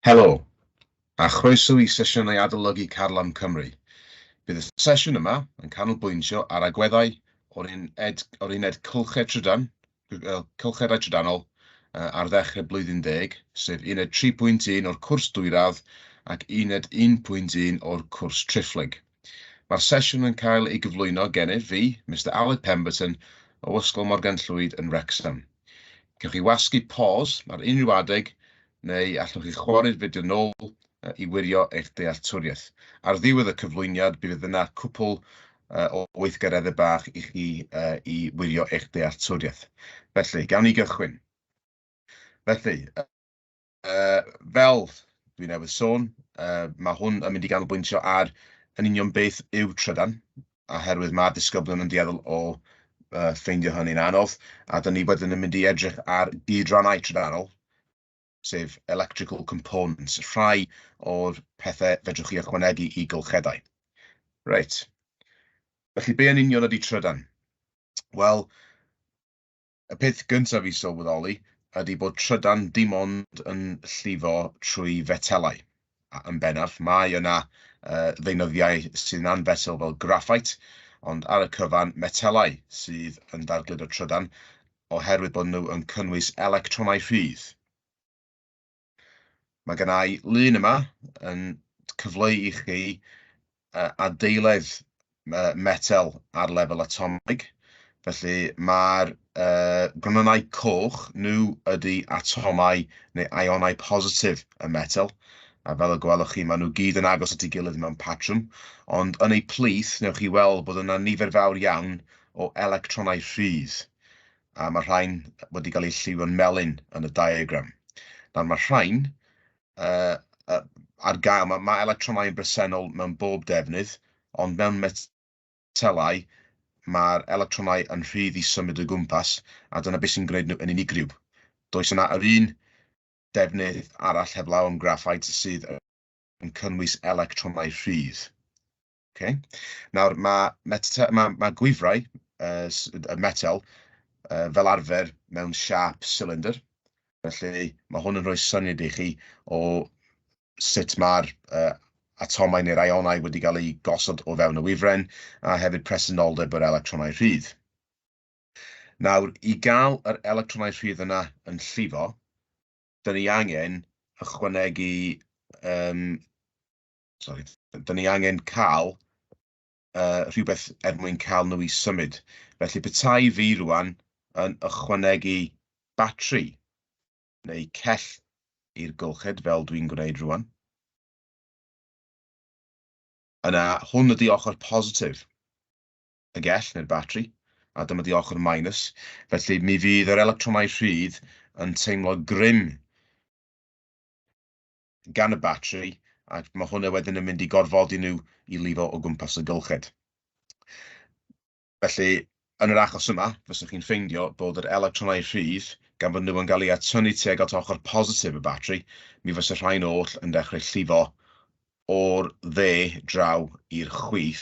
Helo, a chroeso i sesiynau adolygu Carlam Cymru. Bydd y sesiwn yma yn canolbwyntio ar agweddau o'r uned, o'r uned cylchau trydan, cylchedau trydanol ar ddechrau blwyddyn deg, sef uned 3.1 o'r cwrs dwyradd ac uned 1.1 o'r cwrs triphlyg. Mae'r sesiwn yn cael ei gyflwyno gennyf fi, Mister Aled Pemberton, o Ysgol Morgan Llwyd yn Wrexham. Cewch chi wasgu pause ar unrhyw adeg, neu allwch chi chwarae'r fideo nôl i wirio eich dealltwriaeth. Ar ddiwedd y cyflwyniad, bydd yna cwpl o weithgareddau bach i chi i wirio eich dealltwriaeth. Felly, gawn ni gychwyn. Felly, fel dwi newydd sôn, mae hwn yn mynd i ganolbwyntio ar yn union beth yw trydan, oherwydd mae disgyblion yn dueddol o ffeindio hynny'n anodd, a dyn ni wedyn yn mynd i edrych ar gydrannau trydanol, sef electrical components, rhai o'r pethau fedrwch chi ychwanegu i gylchedau. Reit, felly be yn union ydy trydan? Wel, y peth gyntaf i sylweddoli ydy bod trydan dim ond yn llifo trwy fetelau. Yn bennaf, mae yna ddeunyddiau sydd yn anfetel fel graffait, ond ar y cyfan, metelau sydd yn dargludo trydan oherwydd bod nhw yn cynnwys electronau rhydd. Mae gen i lun yma yn cyfleu i chi adeiledd metel ar lefel atomig. Felly mae'r gronynnau coch, nhw ydy atomau neu ionau positif y metel. A fel y gwelwch chi, maen nhw gyd yn agos at ei gilydd mewn patrwm. Ond yn eu plith, newch chi weld bod yna nifer fawr iawn o electronau rhydd. A mae rhain wedi cael eu lliwio'n melyn yn y diagram. Nawr mae rhain ar gael, mae electronau yn bresennol mewn bob defnydd, ond mewn metelau mae'r electronau yn rhydd i symud o gwmpas, a dyna beth sy'n gwneud nhw yn unigryw. Does yna yr un defnydd arall heblaw am graffait sydd yn cynnwys electronau rhydd. Okay. Nawr, mae gwifrau, y metel, fel arfer mewn siâp cylinder. Felly, mae hwn yn rhoi syniad i chi o sut mae'r atomau neu'r ionau wedi cael eu gosod o fewn y wifren, a hefyd presenoldeb yr electronau rhydd. Nawr, i gael yr electronau rhydd yna yn llifo, dyn ni angen ychwanegu, sorry, dyn ni angen cael rhywbeth er mwyn cael nhw i symud. Felly, petai fi rwan yn ychwanegu batri neu cell i'r gylched, fel dwi'n gwneud rwan, yna hwn ydy ochr positif y gell neu'r batri, a dyma di ochr minus. Felly mi fydd yr electronau rhydd yn teimlo grym gan y batri, ac mae hwnna wedyn yn mynd i gorfodi nhw i lifo o gwmpas y gylched. Felly, yn yr achos yma, fyswch chi'n ffeindio bod yr electronau rhydd, gan fod nhw yn cael eu atynnu tuag at ochr positif y batri, mi fysa rhain oll yn dechrau llifo o'r dde draw i'r chwith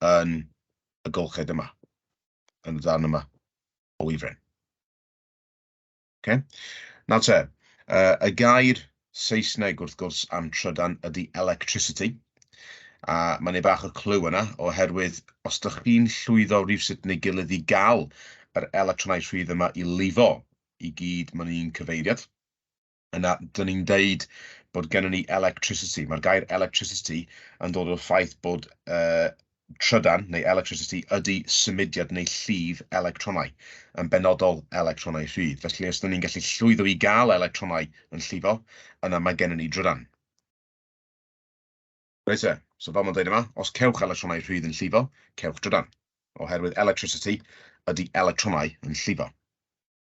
yn y gylched yma, yn y darn yma o wifren. Okay. Nawr te, y gair Saesneg wrth gwrs am trydan ydy electricity, a mae'n ei bach o clyw yna, oherwydd os dych chi'n llwyddo rhywsut neu gilydd i gael yr electronau rhydd yma i lifo i gyd mewn un cyfeiriad, yna dyn ni'n deud bod gennym ni electricity. Mae'r gair electricity yn dod o'r ffaith bod trydan neu electricity ydy symudiad neu llif electronau, yn benodol electronau rhydd. Felly os dyn ni'n gallu llwyddo i gael electronau yn llifo, yna mae gennym ni drydan. Reit te, so fel mae'n dweud yma, os cewch electronau rhydd yn llifo, cewch drydan, oherwydd electricity ydy electronau yn llifo.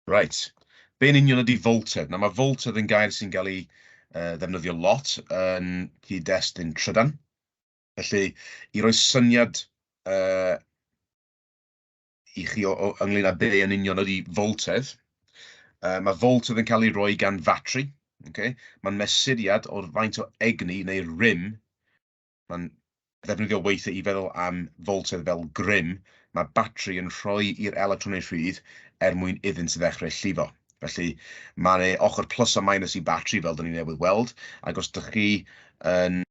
Reit, be yn union ydy voltedd? Nawr mae voltedd yn gair sy'n cael ei ddefnyddio lot yn cyd-destun trydan. Felly, i roi syniad i chi ynglyn â be yn union ydy voltedd, mae voltedd yn cael ei roi gan fatri. Okay? Mae'n mesuriad o'r faint o egni neu rym. Mae'n ddefnyddio weithiau i feddwl am voltedd fel grym. Mae batri yn rhoi i'r electronau rhydd er mwyn iddynt ddechrau llifo. Felly, mae 'na ochr plus a minus i batri, fel dyn ni newydd weld, ac os dych chi yn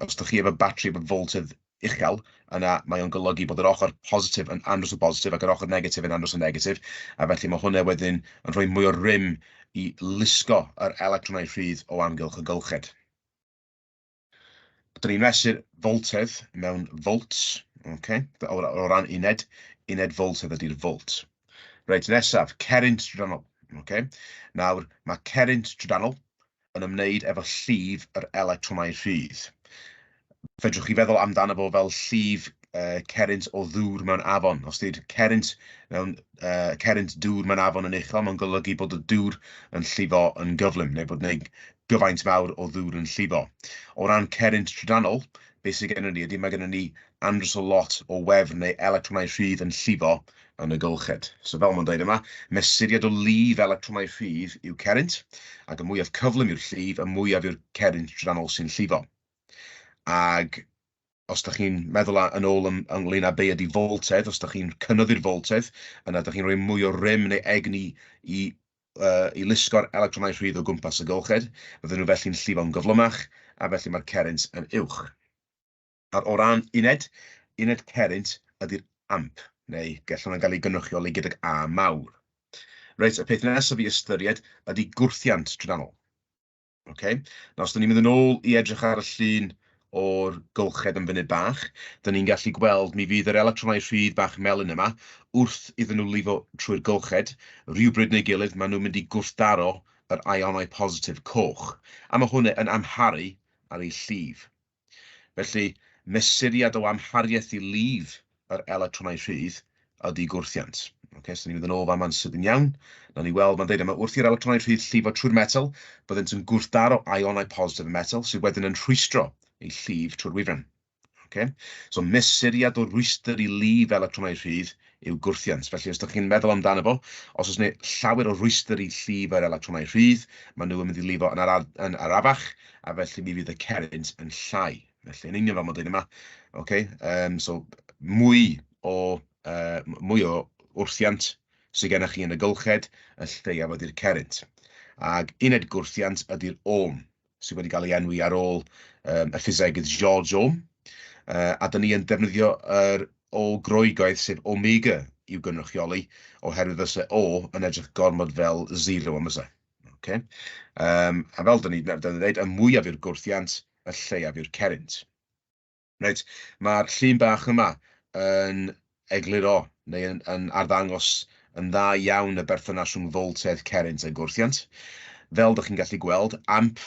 os dych chi efo batri efo voltedd uchel, yna mae o'n golygu bod yr ochr positif yn andros o bositif ac yr ochr negatif yn andros o negatif, a felly mae hwnna wedyn yn rhoi mwy o rym i lusgo yr electronau rhydd o amgylch y gylched. Dyn ni'n mesur voltedd mewn volts, okay? O ran uned, uned voltedd ydy'r volt. Reit, nesaf, cerrynt trydanol. Okay? Nawr, mae cerrynt trydanol yn ymwneud efo llif yr electronau rhydd. Fedrwch chi feddwl amdano fo fel llif cerrynt o ddŵr mewn afon. Os di'r cerrynt mewn cerrynt dŵr mewn afon yn uchel, mae'n golygu bod y dŵr yn llifo yn gyflym, neu bod neu gyfaint mawr o ddŵr yn llifo. O ran cerrynt trydanol, beth sydd gennym ni ydy mae gennym ni andros o lot o wefr neu electronau rhydd yn llifo yn y gylched. So fel mae'n dweud yma, mesuriad o lif electronau rhydd yw cerrynt, ac y mwyaf cyflym yw'r llif, y mwyaf yw'r cerrynt trydanol sy'n llifo. Ac os dach chi'n meddwl yn ôl ynglyn â be ydy foltedd, os dach chi'n cynyddu'r foltedd, yna dach chi'n rhoi mwy o rym neu egni i lusgo'r electronau rhydd o gwmpas y gylched, fydden nhw felly'n llifo'n gyflymach, a felly mae'r cerrynt yn uwch. Nawr, o ran uned, uned cerrynt ydy'r amp, neu gall hwnna gael ei gynrychioli gydag A mawr. Reit, y peth nesaf i ystyried ydy gwrthiant trydanol. Okay? Nawr, os dyn ni'n mynd yn ôl i edrych ar y llun o'r gylched yn funud bach, dyn ni'n gallu gweld mi fydd yr electronau rhydd bach melyn yma, wrth iddyn nhw lifo trwy'r gylched, rhywbryd neu gilydd, maen nhw'n mynd i gwrthdaro yr ionau positif coch, a mae hwnna yn amharu ar eu llif. Felly, mesuriad o amhariaeth i lif yr electronau rhydd ydy gwrthiant. Okay, so ni'n mynd yn ôl fama'n sydyn iawn. Nawn ni weld, mae'n dweud yma, wrth i'r electronau rhydd llifo trwy'r metel, byddent yn gwrthdaro ionau positif y metel, sydd wedyn yn rhwystro ei llif trwy'r wifren. Okay? So mesuriad o rwystr i lif electronau rhydd yw gwrthiant. Felly, os ydych chi'n meddwl amdano fo, os oes 'na llawer o rwystr i llif yr electronau rhydd, maen nhw yn mynd i lifo yn arafach, a felly mi fydd y cerrynt yn llai. Felly, yn union fel mae'n dweud yma, okay, so mwy o wrthiant sydd gennych chi yn y gylched, y lleiaf ydy'r cerrynt. Ac uned gwrthiant ydy'r ohm, sydd wedi cael ei enwi ar ôl y ffisegydd George Ohm. A dyn ni yn defnyddio yr O Groegaidd, sef omega, i'w gynrychioli, oherwydd fysa O yn edrych gormod fel zero yn fysa. Okay? A fel dyn ni dweud, y mwyaf yw'r gwrthiant, y lleiaf yw'r cerrynt. Reit, mae'r llun bach yma yn egluro neu yn arddangos yn dda iawn y berthynas rhwng foltedd, cerrynt a gwrthiant. Fel dych chi'n gallu gweld, amp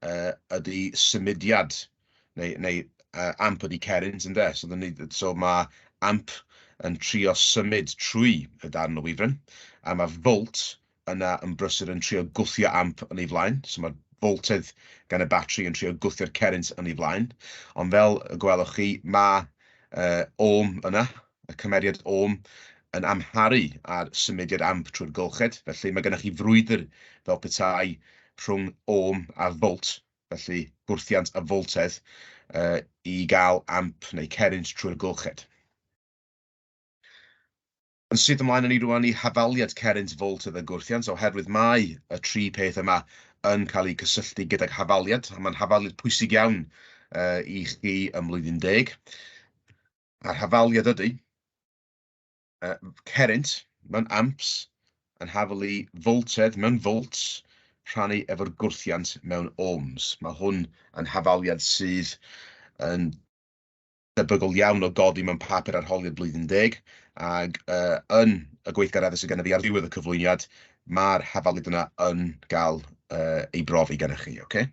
ydy symudiad, neu amp ydy cerrynt, ynde? So mae amp yn trio symud trwy y darn o wifren, a mae volt yna yn brysur yn trio gwthio amp yn ei flaen. So mae'r voltedd gan y batri yn trio gwthio'r cerrynt yn ei flaen. Ond fel y gwelwch chi, mae ohm yna, y cymeriad ohm, yn amharu ar symudiad amp trwy'r gylched. Felly mae gennych chi frwydr fel petai rhwng ohm a volt, felly gwrthiant a voltedd, i gael amp neu cerrynt trwy'r gylched. Yn syth ymlaen â ni rwan i hafaliad cerrynt, foltedd a gwrthiant, oherwydd mae y tri peth yma yn cael eu cysylltu gydag hafaliad, a mae'n hafaliad pwysig iawn i chi ym mlwyddyn 10. A'r hafaliad ydy cerrynt mewn amps yn hafal i foltedd mewn volts rhannu efo'r gwrthiant mewn ohms. Mae hwn yn hafaliad sydd yn debygol iawn o godi mewn papur arholiad blwyddyn 10, ac yn y gweithgareddau sydd gennym fi ar ddiwedd y cyflwyniad, mae'r hafaliad yna yn gael ei brofi gennych chi. Okay?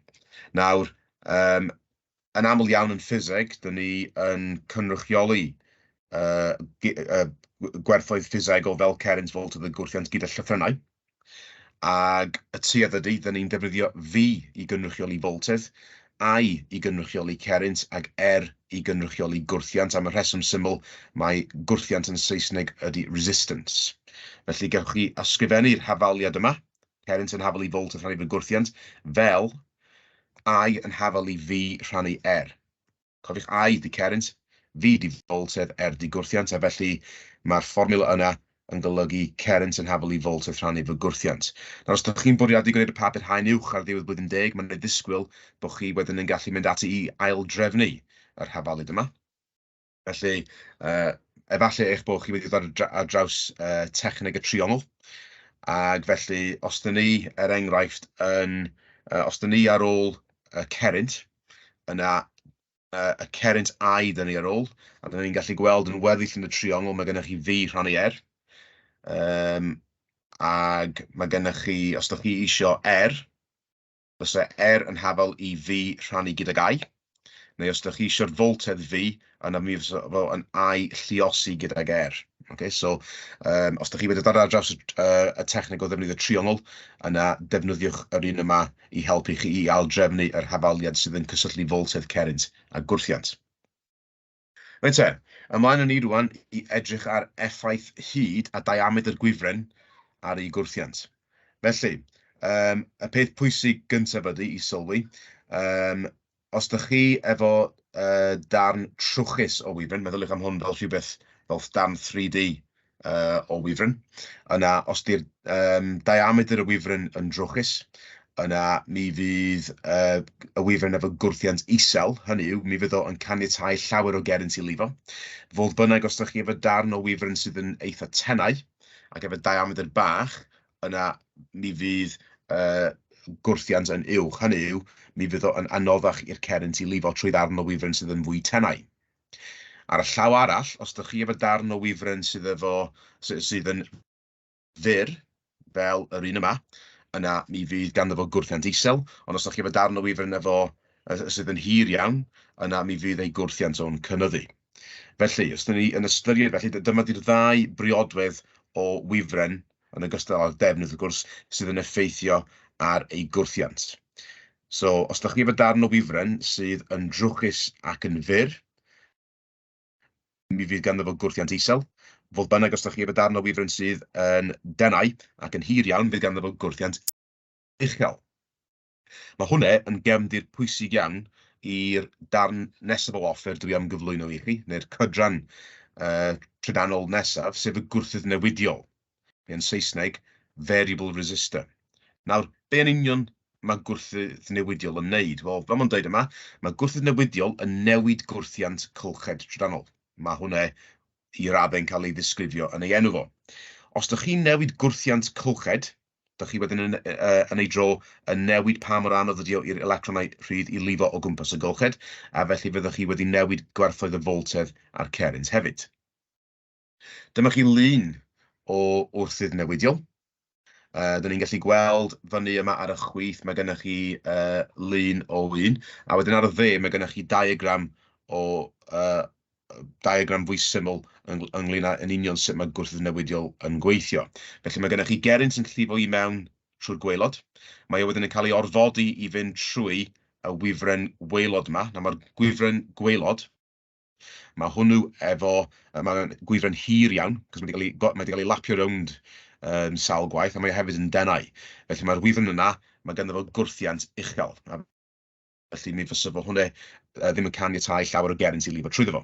Nawr, yn aml iawn yn ffiseg, dyn ni yn cynrychioli gwerthoedd ffisegol fel cerrynt, foltedd a gwrthiant gyda llythrennau. Ac y tuedd ydy, dyn ni'n defnyddio V i gynrychioli foltedd, I i gynrychioli cerrynt, ac R i gynrychioli gwrthiant. Am y rheswm syml, mae gwrthiant yn Saesneg ydy resistance. Felly gewch chi ysgrifennu'r hafaliad yma, cerrynt yn hafal i foltedd rhannu fy gwrthiant, fel I yn hafal i V rhannu R. Cofiwch, I 'di cerrynt, V 'di foltedd, R 'di gwrthiant, a felly mae'r fformiwla yna yn golygu cerrynt yn hafal i foltedd rhannu fy gwrthiant. Nawr, os ydych chi'n bwriadu gwneud y papur haen uwch ar ddiwedd blwyddyn 10, mae'n ei ddisgwyl bod chi wedyn yn gallu mynd ati i aildrefnu yr hafaliad yma. Felly, efallai eich bod chi wedi dod ar draws techneg y triongl, ac felly, os dyn ni, er enghraifft, yn, os dyn ni ar ôl y cerrynt, yna y cerrynt I dyn ni ar ôl, a dyn ni'n gallu gweld yn weddill yn y triongl, mae gennych chi V rhannu R, ac mae gennych chi, os ydych chi isio R, fysa R yn hafal i V rhannu gydag I, neu os ydych chi eisiau'r foltedd V, yna mi fysa fo yn I lluosi gydag R. Okay, so, os ydych chi wedi dod ar draws y techneg o ddefnyddio triongl, yna defnyddiwch yr un yma i helpu chi i aildrefnu yr hafaliad sydd yn cysylltu foltedd, cerrynt a gwrthiant. Reit te, ymlaen â ni rwan i edrych ar effaith hyd a diamedr gwifren ar ei gwrthiant. Felly, y peth pwysig gyntaf ydy i sylwi, os ydych chi efo darn trwchus o wifren, meddyliwch am hwn fel rhywbeth fel darn 3D o wifren, yna os di'r diamedr y wifren yn drwchus, yna mi fydd y wifren efo gwrthiant isel, hynny yw, mi fydd o yn caniatáu llawer o gerrynt i lifo. Fodd bynnag, os ydych chi efo darn o wifren sydd yn eitha tenau ac efo diamedr bach, yna mi fydd gwrthiant yn uwch, hynny yw, mi fydd o yn anoddach i'r cerrynt i lifo trwy ddarn o wifren sydd yn fwy tenau. Ar y llaw arall, os ydych chi efo darn o wifren sydd efo sydd yn fyr, fel yr un yma, yna mi fydd ganddo fo gwrthiant isel, ond os ydych chi efo darn o wifren efo sydd yn hir iawn, yna mi fydd ei gwrthiant o'n cynyddu. Felly, os ydyn ni yn ystyried, felly dyma di'r ddau briodwedd o wifren, yn ogystal â'r defnydd wrth gwrs, sydd yn effeithio ar ei gwrthiant. So, os ydych chi efo darn o wifren sydd yn drwchus ac yn fyr, mi fydd ganddo fo gwrthiant isel. Fodd bynnag, os ydych chi efo darn o wifren sydd yn denau ac yn hir iawn, fydd ganddo fo gwrthiant uchel. Mae hwnna yn gefndir pwysig iawn i'r darn nesaf o offer dwi am gyflwyno i chi, neu'r cydran trydanol nesaf, sef y gwrthydd newidiol, neu yn Saesneg, variable resistor. Nawr, be yn union mae gwrthydd newidiol yn wneud? Wel, fel mae'n dweud yma, mae gwrthydd newidiol yn newid gwrthiant cylched trydanol. Mae hwnna i raddau'n cael ei ddisgrifio yn ei enw fo. Os ydych chi'n newid gwrthiant cylched, dych chi wedyn yn ei dro yn newid pa mor anodd ydi o i'r electronau rhydd i lifo o gwmpas y gylched, a felly fyddwch chi wedi newid gwerthoedd y foltedd a'r cerrynt hefyd. Dyma chi lun o wrthydd newidiol. Dyn ni'n gallu gweld fyny yma ar y chwith, mae gennych chi lun o un, a wedyn ar y dde mae gennych chi diagram o diagram fwy syml ynglyn â yn union sut mae gwrthydd newidiol yn gweithio. Felly mae gennych chi gerrynt yn llifo i mewn trwy'r gwaelod. Mae o wedyn yn cael ei orfodi i fynd trwy y wifren waelod yma. Nawr mae'r gwifren gwaelod, mae hwnnw efo, mae'n gwifren hir iawn, cos mae wedi cael ei, mae wedi cael ei lapio rownd sawl gwaith, a mae o hefyd yn denau. Felly mae'r wifren yna, mae ganddo fo gwrthiant uchel. A felly mi fysa fo hwnna ddim yn caniatáu llawer o gerrynt i lifo trwyddo fo.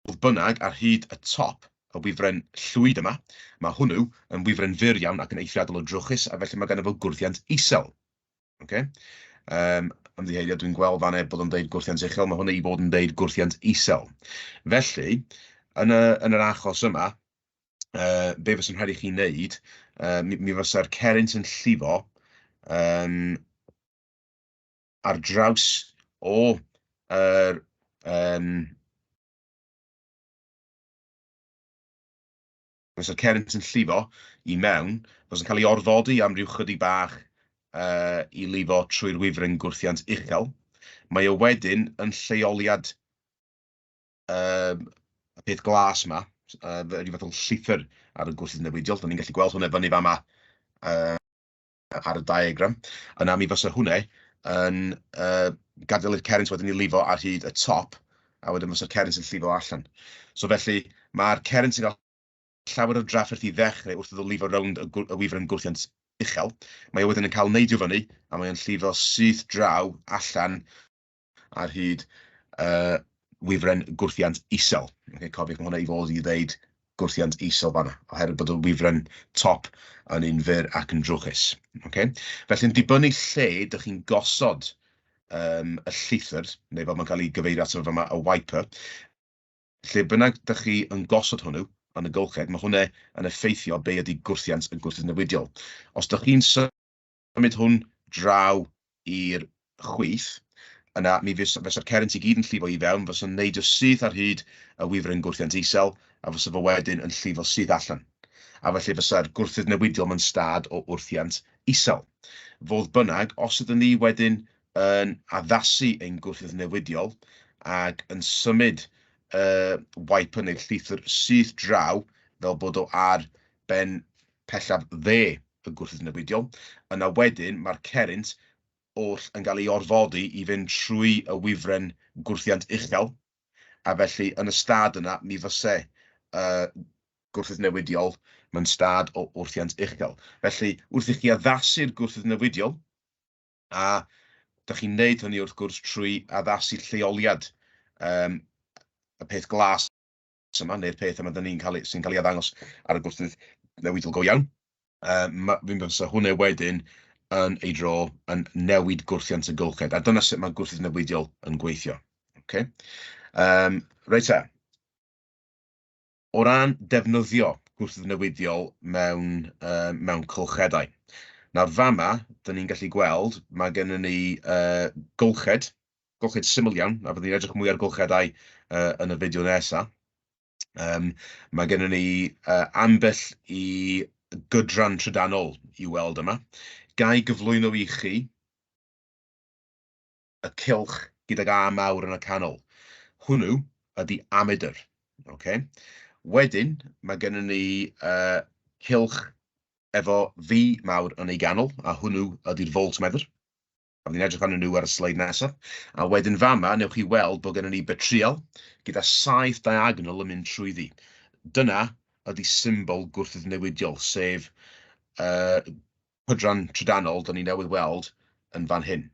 Fodd bynnag, ar hyd y top, y wifren llwyd yma, mae hwnnw yn wifren fyr iawn ac yn eithriadol o drwchus, a felly mae ganddo fo gwrthiant isel. Okay? Ymddiheuriad, dwi'n gweld fan'na bod o'n deud gwrthiant uchel, mae hwnna i fod yn deud gwrthiant isel. Felly, yn yr achos yma, be fysa'n rhaid i chi wneud, mi fysa'r cerrynt yn llifo ar draws o yr fysa'r cerrynt yn llifo i mewn, fysa'n cael ei orfodi am ryw chydig bach i lifo trwy'r wifren gwrthiant uchel. Mae o wedyn yn lleoliad y peth glas yma, rhyw fath o llithr ar y gwrthydd newidiol. Da ni'n gallu gweld hwnna fyny fama ar y diagram. Yna mi fysa hwnna yn gadael i'r cerrynt wedyn i lifo ar hyd y top, a wedyn fysa'r cerrynt yn llifo allan. So felly mae'r cerrynt yn cael llawer o drafferth i ddechrau wrth iddo lifo rownd y wifren gwrthiant uchel. Mae o wedyn yn cael neidio fyny, a mae o'n llifo syth draw allan ar hyd wifren gwrthiant isel. Okay, cofiwch, mae hwnna i fod i ddeud gwrthiant isel fanna, oherwydd bod y wifren top yn un fyr ac yn drwchus. Okay? Felly, yn dibynnu lle dych chi'n gosod y llethr, neu fel mae'n cael ei gyfeirio ato fo fama, y wiper, lle bynnag dych chi yn gosod hwnnw yn y gylched, mae hwnna yn effeithio be ydy gwrthiant y gwrthydd newidiol. Os dych chi'n symud hwn draw i'r chwith, yna mi fysa'r cerrynt i gyd yn llifo i fewn, fysa'n neidio syth ar hyd y wifren gwrthiant isel, a fysa fo wedyn yn llifo syth allan. A felly fysa'r gwrthydd newidiol mewn stad o wrthiant isel. Fodd bynnag, os ydyn ni wedyn yn addasu ein gwrthydd newidiol ac yn symud y wiper neu'r llethr syth draw fel bod o ar ben pellaf dde y gwrthydd newidiol, yna wedyn mae'r cerrynt oll yn cael ei orfodi i fynd trwy y wifren gwrthiant uchel, a felly yn y stad yna mi fyse gwrthydd newidiol mewn stad o wrthiant uchel. Felly, wrth i chi addasu'r gwrthydd newidiol, a dych chi'n neud hynny wrth gwrs trwy addasu lleoliad y peth glas yma, neu'r peth yma dyn ni'n cael, sy'n cael ei arddangos ar y gwrthydd newidiol go iawn. Fi'n fysa hwnna wedyn yn ei dro yn newid gwrthiant y gylched, a dyna sut mae gwrthydd newidiol yn gweithio. Okay? Reit te. O ran defnyddio gwrthydd newidiol mewn cylchedau. Nawr fama, dyn ni'n gallu gweld, mae gennym ni gylched, gylched syml iawn, a fyddwn ni'n edrych mwy ar gylchedau yn y fideo nesaf. Mae gennym ni ambell i gydran trydanol i weld yma. Ga i gyflwyno i chi y cylch gydag A mawr yn y canol. Hwnnw ydy amedr. Okay? Wedyn, mae gennym ni cylch efo V mawr yn ei ganol, a hwnnw ydy'r voltmedr. A fyddwn ni'n edrych arnyn nhw ar y sleid nesaf. A wedyn fama, newch chi weld bod gennym ni betrial gyda 7 diagonal yn mynd trwyddi. Dyna ydy symbol gwrthydd newidiol, sef pydran trydanol dyn ni newydd weld yn fan hyn.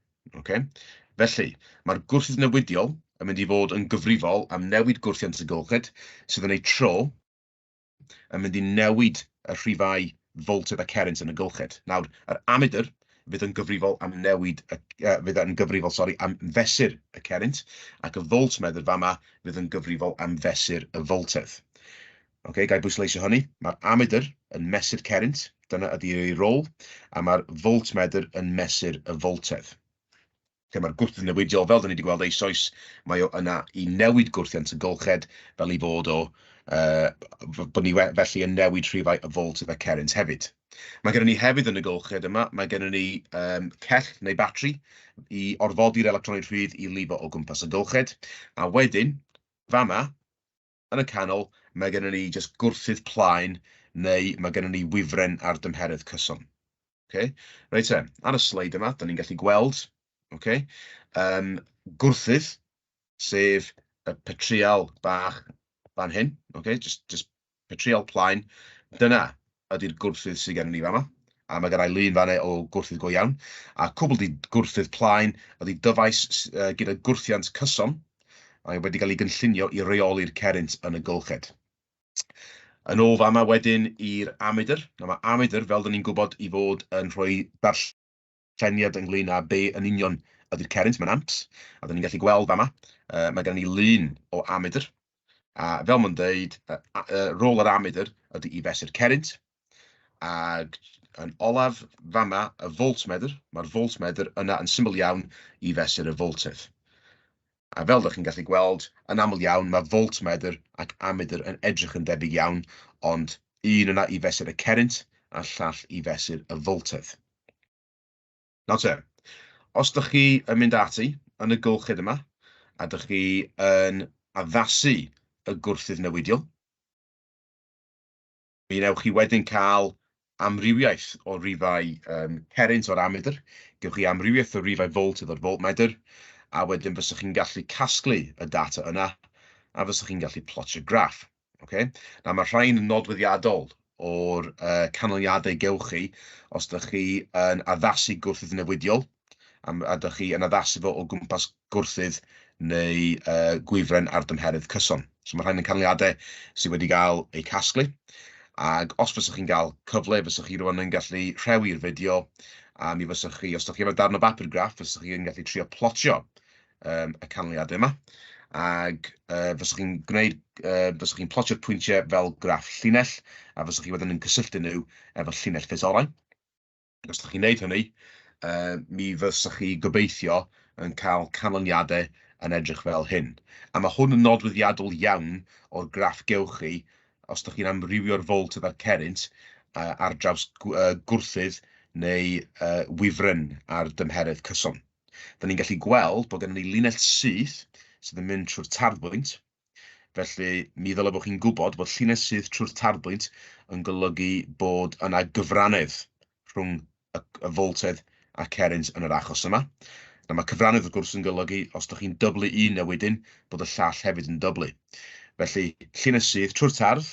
Okay? Felly, mae'r gwrthydd newidiol yn mynd i fod yn gyfrifol am newid gwrthiant y gylched, sydd yn ei tro yn mynd i newid y rhifau voltedd a cerrynt yn y gylched. Nawr, yr amedr fydd yn gyfrifol am newid, fydd yn gyfrifol, sori, am fesur y cerrynt, ac y voltmedr fama fydd yn gyfrifol am fesur y voltedd. Okay, ga i bwysleisio hynny, mae'r amedr yn mesur cerrynt, dyna ydy ei rôl, a mae'r voltmedr yn mesur y voltedd. Lle mae'r gwrthydd newidiol, fel dyn ni wedi gweld eisoes, mae o yna i newid gwrthiant y gylched, fel ei fod o, bod ni felly yn newid rhifau y voltedd a cerrynt hefyd. Mae gennym ni hefyd yn y gylched yma, mae gennym ni cell neu batri i orfodi'r electronau rhydd i lifo o gwmpas y gylched, a wedyn, fama, yn y canol, mae gennym ni jyst gwrthydd plaen, neu mae gennym ni wifren ar dymheredd cyson. Okay? Reit te, ar y sleid yma, da ni'n gallu gweld, okay, gwrthydd, sef y petrial bach fan hyn, okay, just petrial plaen, dyna ydy'r gwrthydd sydd gennym ni fama. A mae gen i lun fan'na o gwrthydd go iawn. A cwbl di gwrthydd plaen ydy dyfais gyda gwrthiant cyson, a wedi cael ei gynllunio i reoli'r cerrynt yn y gylched. Yn ôl fama wedyn i'r amedr. Nawr mae amedr, fel dyn ni'n gwybod, i fod yn rhoi darlleniad ynglyn â be yn union ydy'r cerrynt mewn amps. A dyn ni'n gallu gweld fama, mae gen ni lun o amedr. A fel mae'n dweud, rôl yr amedr ydy i fesur cerrynt. Ac yn olaf, fama, y voltmedr. Mae'r voltmedr yna yn syml iawn i fesur y voltedd. A fel ydych chi'n gallu gweld, yn aml iawn, mae voltmedr ac amedr yn edrych yn debyg iawn, ond un yna i fesur y cerrynt a llall i fesur y voltedd. Nawr te, os ydych chi yn mynd ati yn y gylched yma, a ydych chi yn addasu y gwrthydd newidiol, mi wnewch chi wedyn cael amrywiaeth o rifau cerrynt o'r amedr, gewch chi amrywiaeth o rifau voltedd o'r voltmedr, a wedyn fyswch chi'n gallu casglu y data yna, a fyswch chi'n gallu plotio graff. Okay? Nawr mae rhain yn nodweddiadol o'r canlyniadau gewch chi os ydych chi yn addasu gwrthydd newidiol, a ydych chi yn addasu fo o gwmpas gwrthydd neu gwifren ar dymheredd cyson. So mae rhain yn canlyniadau sydd wedi cael eu casglu. Ac os fyswch chi'n cael cyfle, fyswch chi rwan yn gallu rhewi'r fideo, a mi fyswch chi, os ydych chi efo darn o bapur graff, fyswch chi yn gallu trio plotio y canlyniadau yma. Ac fyswch chi'n gwneud, fyswch chi'n plotio'r pwyntiau fel graff llinell, a fyswch chi wedyn yn cysylltu nhw efo llinell ffit orau. Ac os ydych chi'n gwneud hynny, mi fyswch chi gobeithio yn cael canlyniadau yn edrych fel hyn. A mae hwn yn nodweddiadol iawn o'r graff gewch chi os ydych chi'n amrywio'r foltedd a'r cerrynt ar draws gwrthydd neu wifren ar dymheredd cyson. Da ni'n gallu gweld bod gennym ni linell syth sydd yn mynd trwy'r tarddbwynt, felly mi ddylai bod chi'n gwybod bod llinell syth trwy'r tarddbwynt yn golygu bod yna gyfrannedd rhwng y, y foltedd a cerrynt yn yr achos yma. Nawr mae cyfrannedd wrth gwrs yn golygu os ydych chi'n dyblu un newidyn, bod y llall hefyd yn dyblu. Felly llinell syth trwy'r tardd,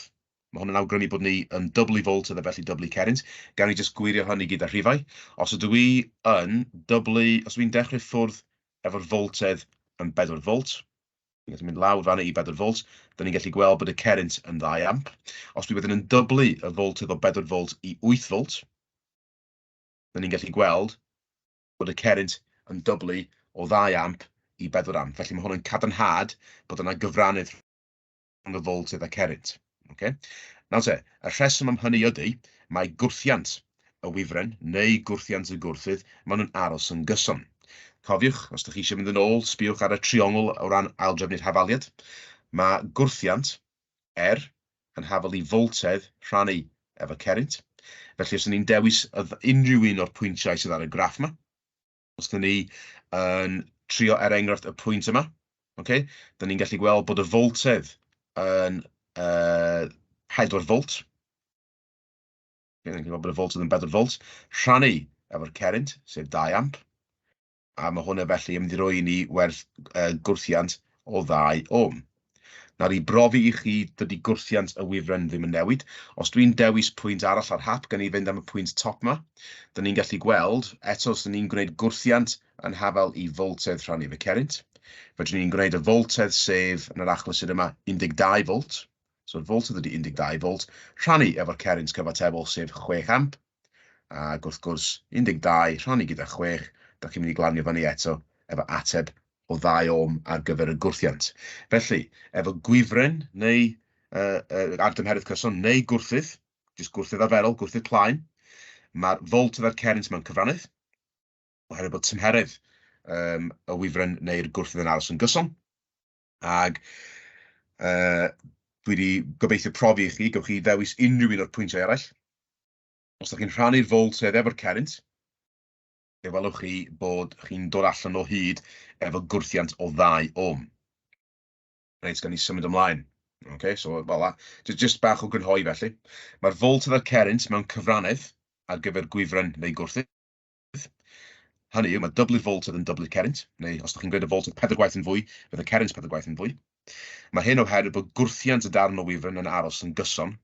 Mae hwn yn awgrymu bod ni yn dyblu voltedd a felly dyblu cerrynt. Gawn ni jyst gwirio hynny gyda rhifau. Os ydw i yn dyblu, os dwi'n dechrau ffwrdd efo'r voltedd yn 4 volt, ni'n gallu mynd lawr fanna i 4 volt, da ni'n gallu gweld bod y cerrynt yn 2 amp. Os dwi wedyn yn dyblu y voltedd o 4 volt i 8 volt, da ni'n gallu gweld bod y cerrynt yn dyblu o 2 amp i 4 amp. Felly mae hwn yn cadarnhad bod yna gyfrannedd rhwng y foltedd a cerrynt. Okay? Nawr te, y rheswm am hynny ydy, mae gwrthiant y wifren neu gwrthiant y gwrthydd, maen nhw'n aros yn gyson. Cofiwch, os ydych chi eisiau mynd yn ôl, sbïwch ar y triongl o ran aildrefnu'r hafaliad. Mae gwrthiant R yn hafal i foltedd rhannu efo cerrynt. Felly os ydyn ni'n dewis unrhyw un o'r pwyntiau sydd ar y graff yma, Os dyn ni yn trio, er enghraifft, y pwynt yma, okay, dyn ni'n gallu gweld bod y foltedd yn 4 volt. Okay, ni'n gallu gweld bod y foltedd yn 4 volt. Rhannu efo'r cerrynt, sef 2 amp. A mae hwnna felly yn mynd i roi i ni werth gwrthiant o 2 ohm. Nawr i brofi i chi dydy gwrthiant y wifren ddim yn newid, os dwi'n dewis pwynt arall ar hap, gan i fynd am y pwynt top 'ma, dyn ni'n gallu gweld, eto os dyn ni'n gwneud gwrthiant yn hafal i foltedd rhannu efo cerrynt, fedrwn ni'n gwneud y foltedd sef, yn yr achlysur yma, 12 volt, so'r foltedd ydy 12 volt, rhannu efo'r cerrynt cyfatebol sef 6 amp, ac wrth gwrs 12 rhannu gyda 6, dach chi'n mynd i glanio fyny eto efo ateb o ddau ohm ar gyfer y gwrthiant. Felly, efo gwifren neu ar dymheredd cyson neu gwrthydd, jyst gwrthydd arferol, gwrthydd plaen, mae'r foltedd a'r cerrynt mewn cyfrannedd, oherwydd bod tymheredd y wifren neu'r gwrthydd yn aros yn gyson. Ac dwi wedi gobeithio profi i chi, gewch chi ddewis unrhyw un o'r pwyntiau eraill. Os ydych chi'n rhannu'r foltedd efo'r cerrynt, fe welwch chi bod chi'n dod allan o hyd efo gwrthiant o ddau ohm. Reit, gawn ni symud ymlaen. Okay, so fel la. Just bach o grynhoi felly. Mae'r foltedd a'r cerrynt mewn cyfrannedd ar gyfer gwifren neu gwrthydd. Hynny yw, mae dyblu'r foltedd yn dyblu'r cerrynt, neu os ydych chi'n gwneud y foltedd pedair gwaith yn fwy, fydd y cerrynt pedair gwaith yn fwy. Mae hyn oherwydd bod gwrthiant y darn o wifren yn aros yn gyson,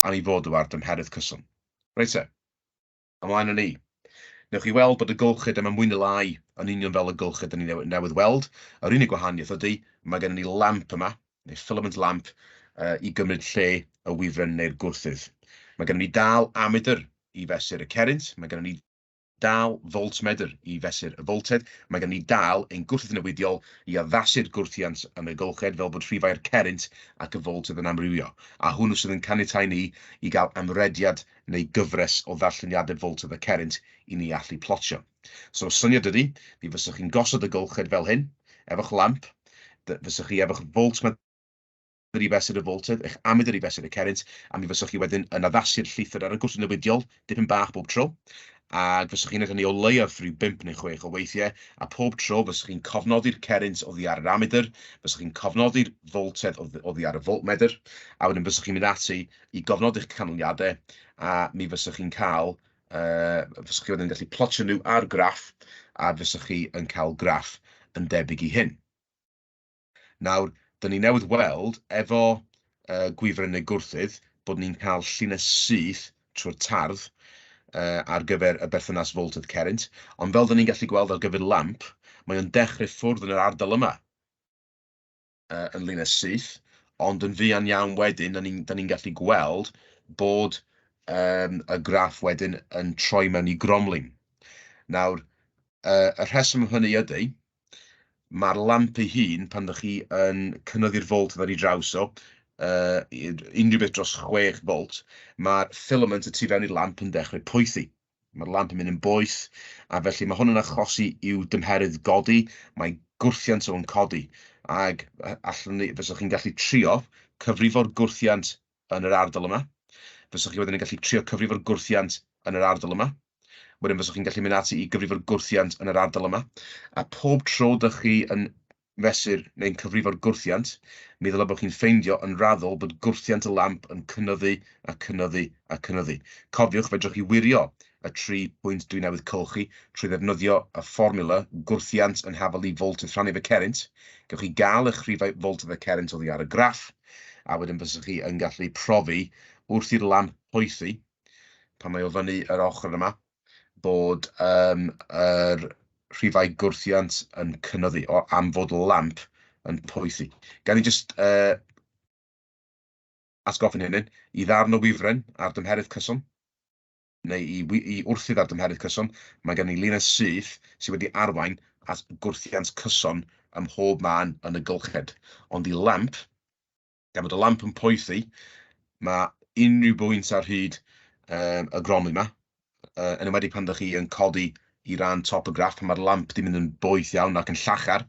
am ei fod o ar dymheredd cyson. Reit te. Ymlaen â ni. Newch chi weld bod y gylched yma mwy neu lai yn union fel y gylched dyn ni newydd weld. Yr unig gwahaniaeth ydy, mae gennym ni lamp yma, neu filament lamp, i gymryd lle y wifren neu'r gwrthydd. Mae gennym ni dal amedr i fesur y cerrynt, mae gennym ni dal voltmedr i fesur y foltedd, mae gennym ni dal ein gwrthydd newidiol i addasu'r gwrthiant yn y gylched fel bod rhifau'r cerrynt ac y foltedd yn amrywio, a hwnnw sydd yn caniatáu ni i gael amrediad neu gyfres o ddarlleniadau foltedd a cerrynt i ni allu plotio. So, y syniad ydy, mi fyswch chi'n gosod y gylched fel hyn, efo'ch lamp, fyswch chi efo'ch voltmedr i fesur y foltedd, eich amedr i fesur y cerrynt, a mi fyswch chi wedyn yn addasu'r llethr ar y gwrth newidiol, dipyn bach bob tro, ac fyswch chi'n gwneud hynny o leiaf rhyw 5 neu 6 o weithiau, a pob tro fyswch chi'n cofnodi'r cerrynt oddi ar yr amedr, fyswch chi'n cofnodi'r foltedd oddi ar y voltmedr, a wedyn fyswch chi'n mynd ati i gofnodi'ch canlyniadau, a mi fyswch chi'n cael, fyswch chi wedyn yn gallu plotio nhw ar graff, a fyswch chi yn cael graff yn debyg i hyn. Nawr, dyn ni newydd weld efo gwifren neu gwrthydd bod ni'n cael llinell syth trwy'r tardd ar gyfer y berthynas voltedd cerrynt, ond fel dyn ni'n gallu gweld ar gyfer lamp, mae o'n dechrau ffwrdd yn yr ardal yma yn linell syth, Ond yn fuan iawn wedyn, da ni'n ni gallu gweld bod y graff wedyn yn troi mewn i gromlin. Nawr, y rheswm am hynny ydy, mae'r lamp ei hun, pan ydych chi yn cynyddu'r volt ar ei draws o, unrhyw beth dros 6 volt, mae'r filament y tu fewn i'r lamp yn dechrau poethi. Mae'r lamp yn mynd yn boeth, a felly mae hwn yn achosi i'w dymheredd godi, mae gwrthiant o'n codi. Ag allwn ni, fyswch chi'n gallu trio cyfrifo'r gwrthiant yn yr ardal yma. Fyswch chi wedyn yn gallu trio cyfrifo'r gwrthiant yn yr ardal yma. Wedyn fyswch chi'n gallu mynd ati i gyfrifo'r gwrthiant yn yr ardal yma. A pob tro dych chi yn mesur neu'n cyfrifo'r gwrthiant, mi ddylai bod chi'n ffeindio yn raddol bod gwrthiant y lamp yn cynyddu a cynyddu a cynyddu. Cofiwch, fedrwch chi wirio y tri pwynt dwi newydd colchi trwy ddefnyddio y fformiwla gwrthiant yn hafal i volt yn rhannu fy cerrynt. Gewch chi gael eich rhifau volt y cerrynt oddi ar y graff, a wedyn fyswch chi yn gallu profi wrth i'r lamp poethi, pan mae o fyny yr ochr yma, bod yr rhifau gwrthiant yn cynyddu o, am fod lamp yn poethi. Gan i jyst atgoffa'n hynny, i ddarn o wifren ar dymheredd cyson, neu i wrthydd ar dymheredd cyson, mae gen i linell syth sydd wedi arwain at gwrthiant cyson ym mhob man yn y gylched. Ond i lamp, gan bod y lamp yn poethi, mae unrhyw bwynt ar hyd y gromlin yma, yn enwedig pan ydych chi yn codi i ran top y graff, pan mae'r lamp di mynd yn boeth iawn ac yn llachar,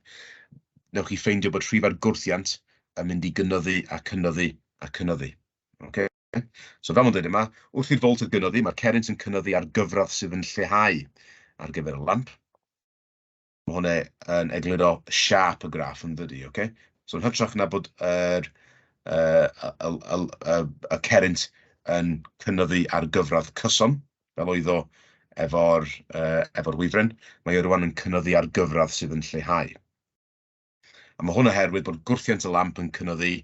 newch chi ffeindio bod rhifau'r gwrthiant yn mynd i gynyddu a cynyddu a cynyddu. Okay? So fel mae'n dweud yma, wrth i'r voltedd gynyddu, mae'r cerrynt yn cynyddu ar gyfradd sydd yn lleihau ar gyfer y lamp. Mae hwnna yn egluro siâp y graff yn dydy, okay? So yn hytrach na bod yr, y, y, y, y cerrynt yn cynyddu ar gyfradd cyson, fel oedd o efo'r efo wifren, mae o rwan yn cynyddu ar gyfradd sydd yn lleihau. A mae hwn oherwydd bod gwrthiant y lamp yn cynyddu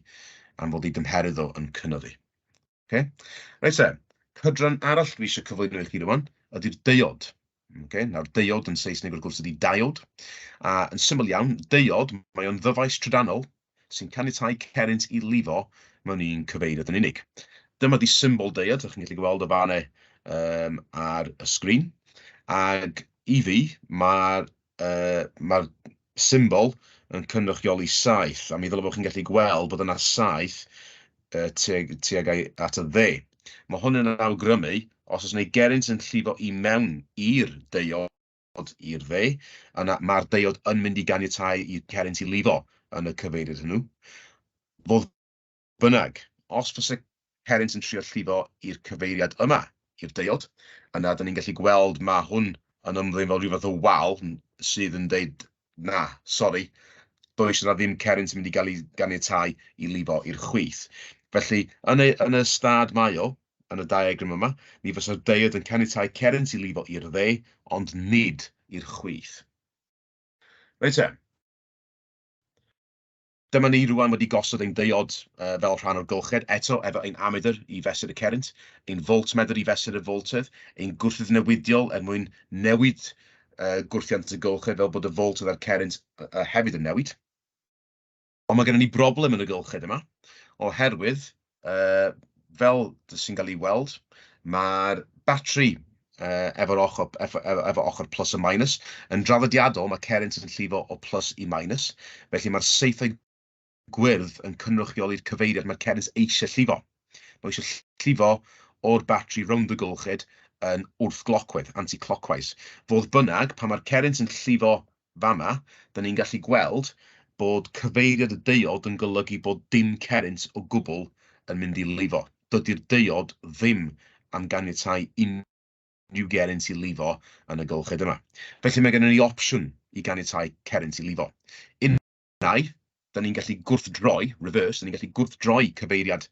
am fod ei dymheredd o yn cynyddu. Okay? Reit te, cydran arall dwi eisiau cyflwyno i chi rwan ydy'r deuod. Okay? Nawr, deuod yn Saesneg wrth gwrs ydy diode. A yn syml iawn, deuod, mae o'n ddyfais trydanol sy'n caniatáu cerrynt i lifo mewn un cyfeiriad yn unig. Dyma di symbol deuod, ydych chi'n gallu gweld o fan'na ar y sgrin. Ag i fi, mae'r ma symbol yn cynrychioli 7, a mi ddylai bod chi'n gallu gweld bod yna 7 tuag at y dde. Mae hwn yn awgrymu, os oes yna gerrynt yn llifo i mewn i'r deuod i'r dde, yna mae'r deuod yn mynd i ganiatáu i'r cerrynt i lifo yn y cyfeiriad hwnnw. Fodd bynnag, os fysa cerrynt yn trio llifo i'r cyfeiriad yma, i'r deuod, yna dyn ni'n gallu gweld mae hwn yn ymddwyn fel rhyw fath o wal sydd yn deud, na, sori, does yna ddim cerrynt yn mynd i gael ei ganiatáu i lifo i'r chwith. Felly, yn y stad mae o, yn y diagram yma, mi fysa'r deuod yn caniatáu cerrynt i lifo i'r dde, ond nid i'r chwith. Reit te. Dyma ni rwan wedi gosod ein deuod fel rhan o'r gylched, eto efo ein ammetr i fesur y cerrynt, ein voltmedr i fesur y voltedd, ein gwrthydd newidiol er mwyn newid gwrthiant y gylched fel bod y voltedd a'r cerrynt hefyd yn newid. Ond mae gennym ni broblem yn y gylched yma, oherwydd, fel sy'n cael ei weld, mae'r batri efo'r ochr, efo ochr plus a minus. Yn draddodiadol, mae cerrynt yn llifo o plus i minus, felly mae'r saethau gwyrdd yn cynrychioli'r cyfeiriad mae'r cerrynt eisiau llifo. Mae eisiau llifo o'r batri rownd y gylched yn wrthglocwedd, anti-clockwise. Fodd bynnag, pan mae'r cerrynt yn llifo fama, da ni'n gallu gweld bod cyfeiriad y deuod yn golygu bod dim cerrynt o gwbl yn mynd i lifo. Dydy'r deuod ddim am ganiatáu unrhyw gerrynt i lifo yn y gylched yma. Felly mae gennym ni opsiwn i ganiatáu cerrynt i lifo. Unai, da ni'n gallu gwrthdroi, reverse, da ni'n gallu gwrthdroi cyfeiriad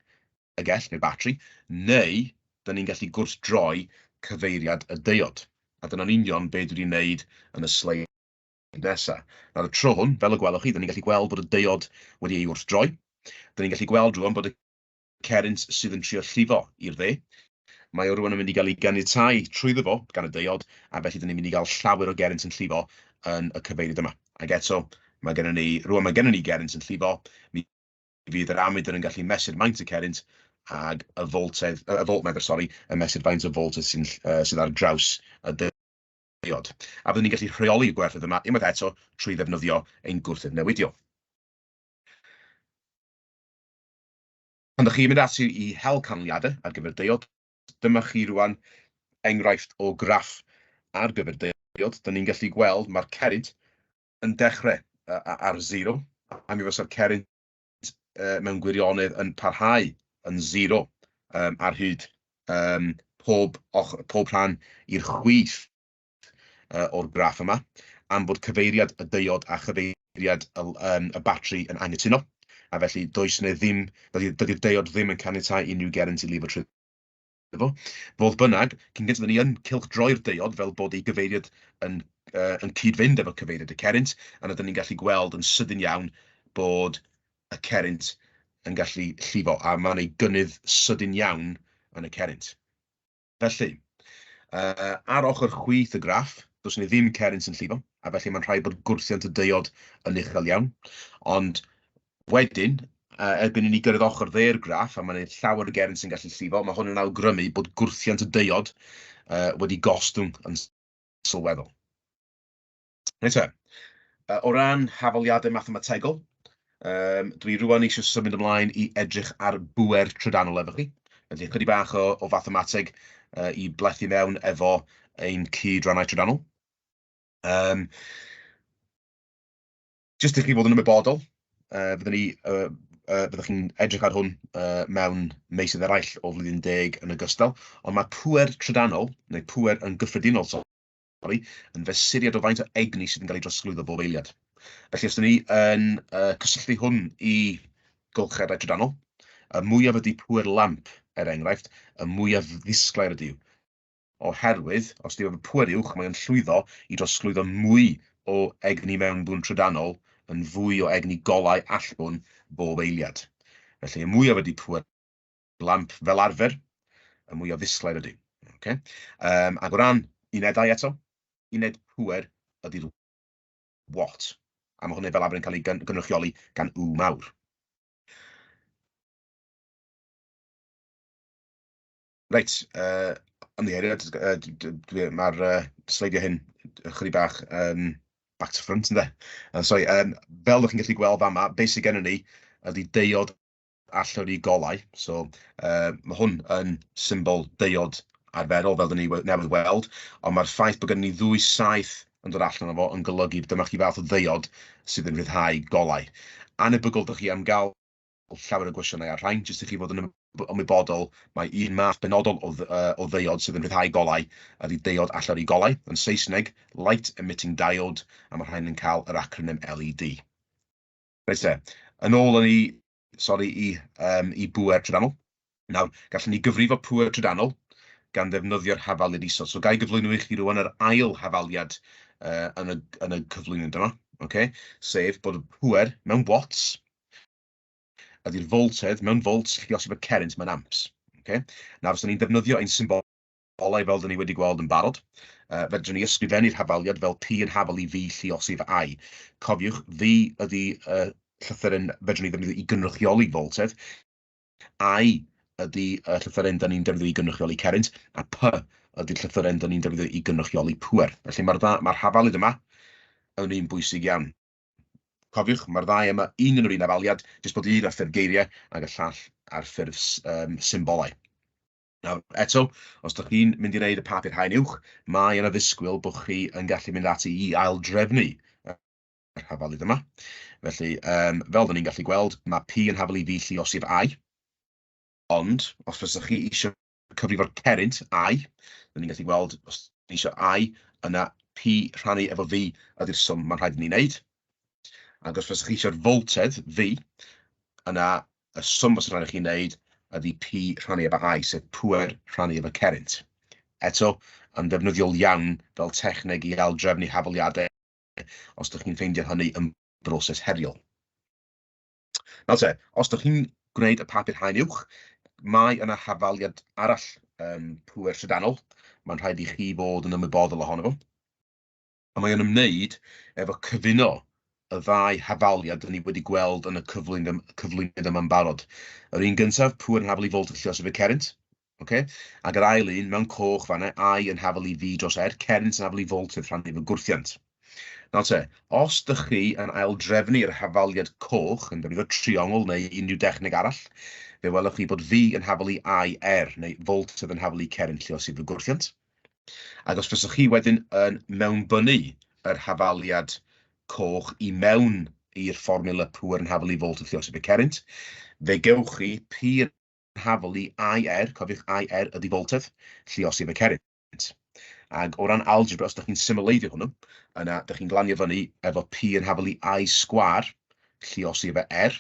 y gell neu'r batri, neu da ni'n gallu gwrthdroi cyfeiriad y deuod. A dyna'n union be dwi wedi wneud yn y sleid nesaf. Nawr y tro hwn, fel y gwelwch chi, da ni'n gallu gweld bod y deuod wedi ei wrthdroi. Da ni'n gallu gweld rwan bod y cerrynt sydd yn trio llifo i'r dde, mae o rwan yn mynd i gael ei ganiatáu trwyddo fo gan y deuod, a felly da ni'n mynd i gael llawer o gerrynt yn llifo yn y cyfeiriad yma. Ac eto, mae gennym ni, rwan mae gennym ni gerrynt yn llifo, mi fydd yr ammetr yn gallu mesur maint y cerrynt ag y voltedd, y voltmetr, sori, yn mesur faint o voltedd sy'n sydd ar draws y deiod. A byddwn ni'n gallu rheoli y gwerthoedd yma unwaith eto trwy ddefnyddio ein gwrthedd newidiol. Pan ydych chi'n mynd ati i hel canlyniadau ar gyfer deiod, dyma chi rwan enghraifft o graff ar gyfer deiod. Dyn ni'n gallu gweld mae'r cerrynt yn dechrau ar zero, a mi fysa'r cerrynt mewn gwirionedd yn parhau yn zero ar hyd pob, och, pob rhan i'r chwith o'r graff yma, am bod cyfeiriad y deiod a chyfeiriad y batri yn anghytuno, a felly does 'na ddim, dydy'r deiod ddim yn caniatáu unrhyw gerrynt i lifo trwy fo. Fodd bynnag, cyn gynted ni yn cylchdroi'r deiod fel bod ei gyfeiriad yn cyd-fynd efo cyfeiriad y cerrynt, a ydyn ni'n gallu gweld yn sydyn iawn bod y cerrynt yn gallu llifo, a mae'n ei gynnydd sydyn iawn yn y cerrynt. Felly, ar ochr chwith y graff, does 'na ddim cerrynt yn llifo, a felly mae'n rhaid bod gwrthiant y deiod yn uchel iawn. Ond wedyn, erbyn i ni gyrraedd ochr dde'r graff, a mae'n llawer o gerrynt sy'n gallu llifo, mae hwn yn awgrymu bod gwrthiant y deiod wedi gostwng yn sylweddol. Reit te, o ran hafaliadau mathemategol, dwi rwan eisiau symud ymlaen i edrych ar bŵer trydanol efo chi. Felly, chydig bach o fathemateg i blethu mewn efo ein cydrannau trydanol. Jyst i chi fod yn ymwybodol, fyddwch chi'n edrych ar hwn mewn meysydd eraill o flwyddyn 10 yn ogystal, ond mae pŵer trydanol, neu pŵer yn gyffredinol, sori, yn fesuriad o faint o egni sydd yn cael ei drosglwyddo bob eiliad. Felly, os ydyn ni yn cysylltu hwn i gylchedau trydanol, y mwyaf ydy pŵer lamp, er enghraifft, y mwyaf ddisglair ydyw. Oherwydd, os ydy efo pŵer uwch, mae o'n llwyddo i drosglwyddo mwy o egni mewnbwn trydanol yn fwy o egni golau allbwn bob eiliad. Felly, y mwyaf ydy pŵer lamp fel arfer, y mwyaf ddisglair ydy. Okay? Ac o ran unedau eto, uned pŵer ydy'r watt. A mae hwnna fel arfer yn cael ei gynrychioli gan W mawr. Reit, ymddiheuriad, mae'r sleidiau hyn ychydig bach back to front, ynde? Sorry, fel ydych chi'n gallu gweld fama, beth sydd gennym ni ydy deiod allyrru golau. So, mae hwn yn symbol deiod arferol, fel dyn ni newydd weld, ond mae'r ffaith bod gennym ni ddwy saeth yn dod allan o fo yn golygu dyma chi fath o ddeiod sydd yn rhyddhau golau. Anebygol dych chi am gael llawer o gwestiynau ar rhain, jyst i chi fod yn ymwybodol, mae un math benodol o ddeiod sydd yn rhyddhau golau ydy deiod allyrru golau, yn Saesneg, Light Emitting Diode, a mae rhain yn cael yr acronym LED. Reit te, yn ôl yn i, sori, i bŵer trydanol. Nawr, gallwn ni gyfrifo pŵer trydanol gan ddefnyddio'r hafaliad isod. So, ga i gyflwyno i chi rwan yr ail hafaliad yn y cyflwyniad yma, okay? Sef bod y pŵer mewn watts ydy'r voltedd mewn volts lluosi efo cerrynt mewn amps. Okay? Nawr, os ni'n defnyddio ein symbolau fel dyn ni wedi gweld yn barod, fedrwn ni ysgrifennu'r hafaliad fel P yn hafal i V lluosi efo I. Cofiwch, V ydy llythyren fedrwn ni ddefnyddio i gynrychioli voltedd, I ydy y llythyren da ni'n defnyddio i gynrychioli cerrynt, a P ydy'r llythyren da ni'n defnyddio i gynrychioli pŵer. Felly mae'r ma hafaliad yma yn un bwysig iawn. Cofiwch, mae'r ddau yma un yn yr un hafaliad, jyst bod un ar ffurf geiriau ac y llall ar ffurf symbolau. Nawr, eto, os ydych chi'n mynd i wneud y papur haen uwch, mae yna ddisgwyl bod chi yn gallu mynd ati i aildrefnu yr hafaliad yma. Felly, fel dyn ni'n gallu gweld, mae P yn hafal i V lluosi efo I. Ond, os fysech chi eisiau cyfrifo'r cerrynt, I, dyn ni'n gallu gweld, os ni eisiau I, yna P rhannu efo V ydy'r swm mae'n rhaid i ni wneud. Ac os fysech chi eisiau'r voltedd, V, yna y swm fysa rhaid i chi wneud ydy P rhannu efo I, sef pŵer rhannu efo cerrynt. Eto, yn ddefnyddiol iawn fel techneg i aildrefnu hafaliadau os ydych chi'n ffeindio hynny yn broses heriol. Nawr te, os ydych chi'n gwneud y papur haen uwch, mae yna hafaliad arall pŵer trydanol. Mae'n rhaid i chi fod yn ymwybodol ohono fo. A mae o'n ymwneud efo cyfuno y ddau hafaliad dyn ni wedi gweld yn y cyflwyniad yma'n barod. Yr un gyntaf, pŵer yn hafal i volt lluosi efo cerrynt. Okay? Ac yr ail un, mewn coch fanna, I yn hafal i V dros R, cerrynt yn hafal i volt yn rhannu efo gwrthiant. Nawr te, os dych chi yn aildrefnu'r hafaliad coch, yn defnyddio triongl neu unrhyw dechneg arall, fe welwch chi bod V yn hafal i IR, neu volt sydd yn hafal i cerrynt lluosi efo gwrthiant. Ac os fyswch chi wedyn yn mewnbynnu yr hafaliad coch i mewn i'r fformiwla pŵer yn hafal i volt yn lluosi efo cerrynt, fe gewch chi P yn hafal i IR, cofiwch IR ydy voltedd, lluosi efo cerrynt. Ac o ran algebra, os ydych chi'n symleiddio hwnnw, yna ydych chi'n glanio fyny efo P yn hafal i I sgwâr lluosi efo R,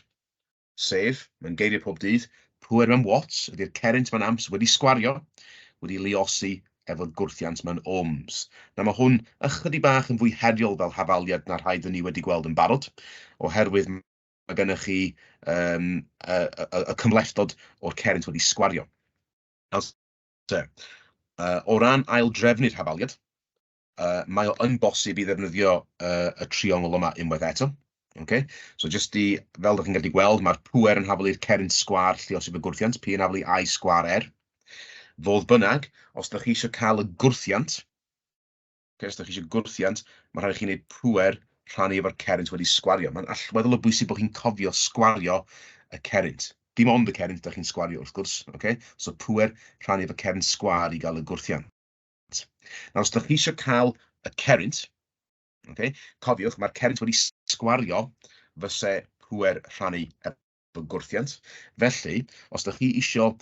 sef, mewn geiriau pob dydd, pŵer mewn watts ydy'r cerrynt mewn amps wedi sgwario, wedi luosi efo'r gwrthiant mewn ohms. Nawr mae hwn ychydig bach yn fwy heriol fel hafaliad na'r rhai dyn ni wedi gweld yn barod, oherwydd mae gennych chi y, y, y cymhlethdod o'r cerrynt wedi sgwario. Nawr te, o ran aildrefnu'r hafaliad, mae o yn bosib i ddefnyddio y triongl yma unwaith eto. Okay? So just i, fel ydych chi'n gallu gweld, mae'r pŵer yn hafal i'r cerrynt sgwâr lluosi efo gwrthiant, P yn hafal i I sgwâr R. Fodd bynnag, os ydych chi eisiau cael y gwrthiant, okay, os ydych chi eisiau gwrthiant, mae rhaid i chi wneud pŵer rhannu efo'r cerrynt wedi sgwario. Mae'n allweddol o bwysig bod chi'n cofio sgwario y cerrynt. Dim ond y cerrynt ydych chi'n sgwario wrth gwrs. Okay? So pŵer rhannu efo cerrynt sgwâr i gael y gwrthiant. Nawr, os ydych chi eisiau cael y cerrynt, okay, cofiwch, mae'r cerrynt wedi sgwario fyse pŵer rhannu efo gwrthiant. Felly, os ydych chi eisiau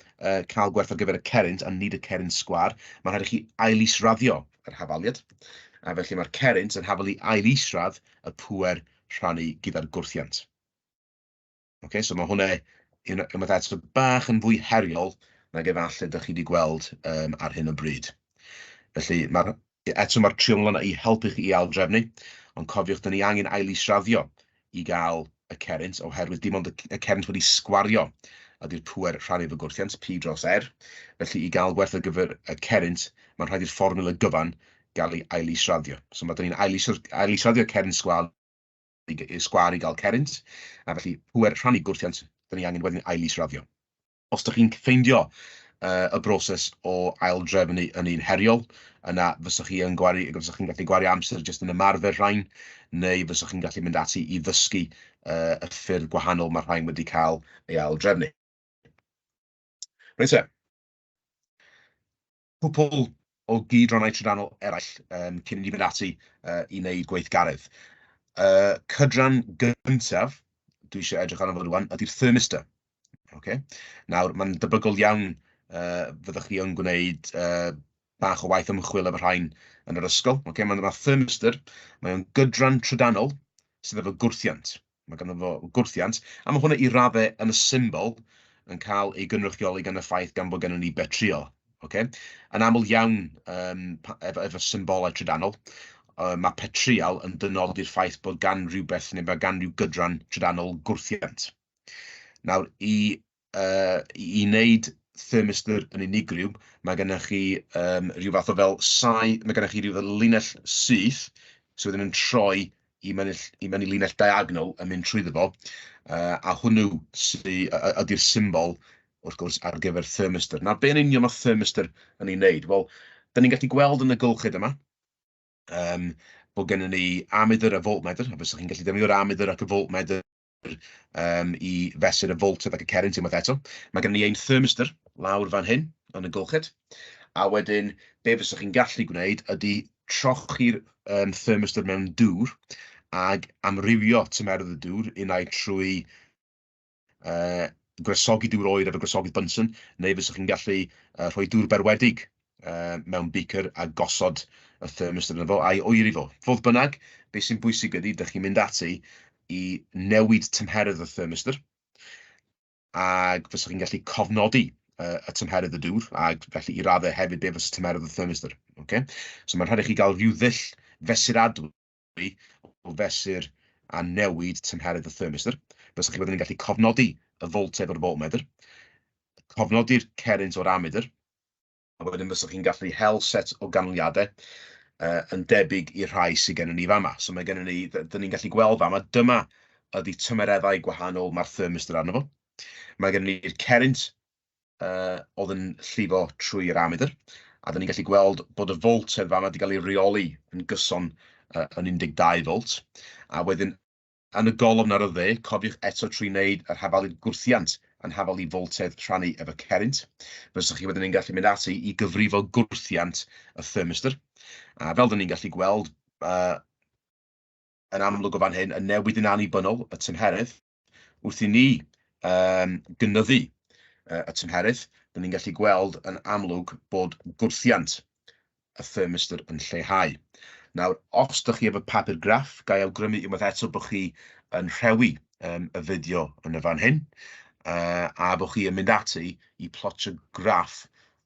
cael gwerth ar gyfer y cerrynt a nid y cerrynt sgwâr, mae'n rhaid i chi ailisraddio yr hafaliad. A felly mae'r cerrynt yn hafal i ailisradd y pŵer rhannu gyda'r gwrthiant. Okay, so mae hwnna unwaith eto bach yn fwy heriol nag efallai ydych chi wedi gweld ar hyn o bryd. Felly, eto mae'r triongl yna i helpu chi i aildrefnu, ond cofiwch, dyn ni angen ailisraddio i gael y cerrynt, oherwydd dim ond y cerrynt wedi sgwario ydy'r pŵer rhannu efo gwrthiant, P dros R. Felly, i gael gwerth ar gyfer y cerrynt, mae'n rhaid i'r fformiwla gyfan gael ei ailisraddio. So mae dyn ni'n ailisraddio cerrynt sgwâr sgwâr i gael cerrynt, a felly pŵer rhannu gwrthiant, dyn ni angen wedyn ailisraddio. Os ydych chi'n ffeindio y broses o aildrefnu yn un heriol, yna fyswch chi yn gwario, fyswch chi'n gallu gwario amser jyst yn ymarfer rhain, neu fyswch chi'n gallu mynd ati i ddysgu y ffyrdd gwahanol mae rhain wedi cael ei aildrefnu. Reit te. Cwpl o gydrannau trydanol eraill cyn i ni fynd ati i wneud gweithgaredd. Cydran gyntaf dwi eisiau edrych arno fo rwan ydy'r thermistor. Okay? Nawr, mae'n debygol iawn fyddwch chi yn gwneud bach o waith ymchwil efo rhain yn yr ysgol. Okay? Mae'n ma thermistor, mae o'n gydran trydanol sydd efo gwrthiant. Mae ganddo fo gwrthiant, a mae hwnna i raddau yn y symbol yn cael ei gynrychioli gan y ffaith gan bod gennym ni betriol. Okay? Yn aml iawn efo symbolau trydanol, mae petrial yn dynodi'r ffaith bod gan rhywbeth neu mae gan rhyw gydran trydanol gwrthiant. Nawr, i wneud thermistor yn unigryw, mae gennych chi rhyw fath o fel sai, mae gennych chi rhyw fel linell syth sydd wedyn yn troi i mewn i linell diagonal yn mynd trwyddo fo, a hwnnw ydy'r symbol, wrth gwrs, ar gyfer thermistor. Nawr, be yn union mae thermistor yn ei wneud? Wel, da ni'n gallu gweld yn y gylched yma, bod gennym ni ammetr a voltmetr, a fyswch chi'n gallu defnyddio'r ammetr ac y voltmetr i fesur y voltedd ac y cerrynt unwaith eto. Mae gennym ni ein thermistor lawr fan hyn yn y gylched, a wedyn be fyswch chi'n gallu gwneud ydy trochi'r thermistor mewn dŵr ag amrywio tymheredd y dŵr, unai trwy gwresogi dŵr oer efo gwresogydd Bunsen, neu fyswch chi'n gallu rhoi dŵr berwedig mewn beaker a gosod y thermistor yno fo a'i oeri fo. Fodd bynnag, beth sy'n bwysig ydy, dych chi'n mynd ati i newid tymheredd y thermistor, ac fyswch chi'n gallu cofnodi y tymheredd y dŵr, ac felly i raddau hefyd be fysa tymheredd y thermistor. Okay? So mae'n rhaid i chi gael rhyw ddull fesuradwy o fesur a newid tymheredd y thermistor. Fyswch chi wedyn yn gallu cofnodi y voltedd o'r voltmetr, cofnodi'r cerrynt o'r ammetr, a wedyn fyswch chi'n gallu hel set o ganlyniadau. yn debyg i'r rhai sydd gennym ni fama. So mae gennym ni, dyn ni'n gallu gweld fama, dyma ydy tymereddau gwahanol mae'r thermistor arno fo. Mae gennym ni'r cerrynt oedd yn llifo trwy'r ammetr, a dyn ni'n gallu gweld bod y voltedd fama wedi cael ei reoli yn gyson yn 12 volt. A wedyn yn y golofn ar y dde, cofiwch eto trwy wneud yr hafaliad gwrthiant yn hafal i foltedd rhannu efo cerrynt. Fyswch chi wedyn yn gallu mynd ati i gyfrifo gwrthiant y thermistor. A fel dyn ni'n gallu gweld, yn amlwg o fan hyn, y newid yn annibynnol, y tymheredd, wrth i ni gynyddu y tymheredd, dyn ni'n gallu gweld yn amlwg bod gwrthiant y thermistor yn lleihau. Nawr, os dych chi efo papur graff, ga i awgrymu unwaith eto bod chi yn rhewi y fideo yn y fan hyn, a bod chi yn mynd ati i plotio graff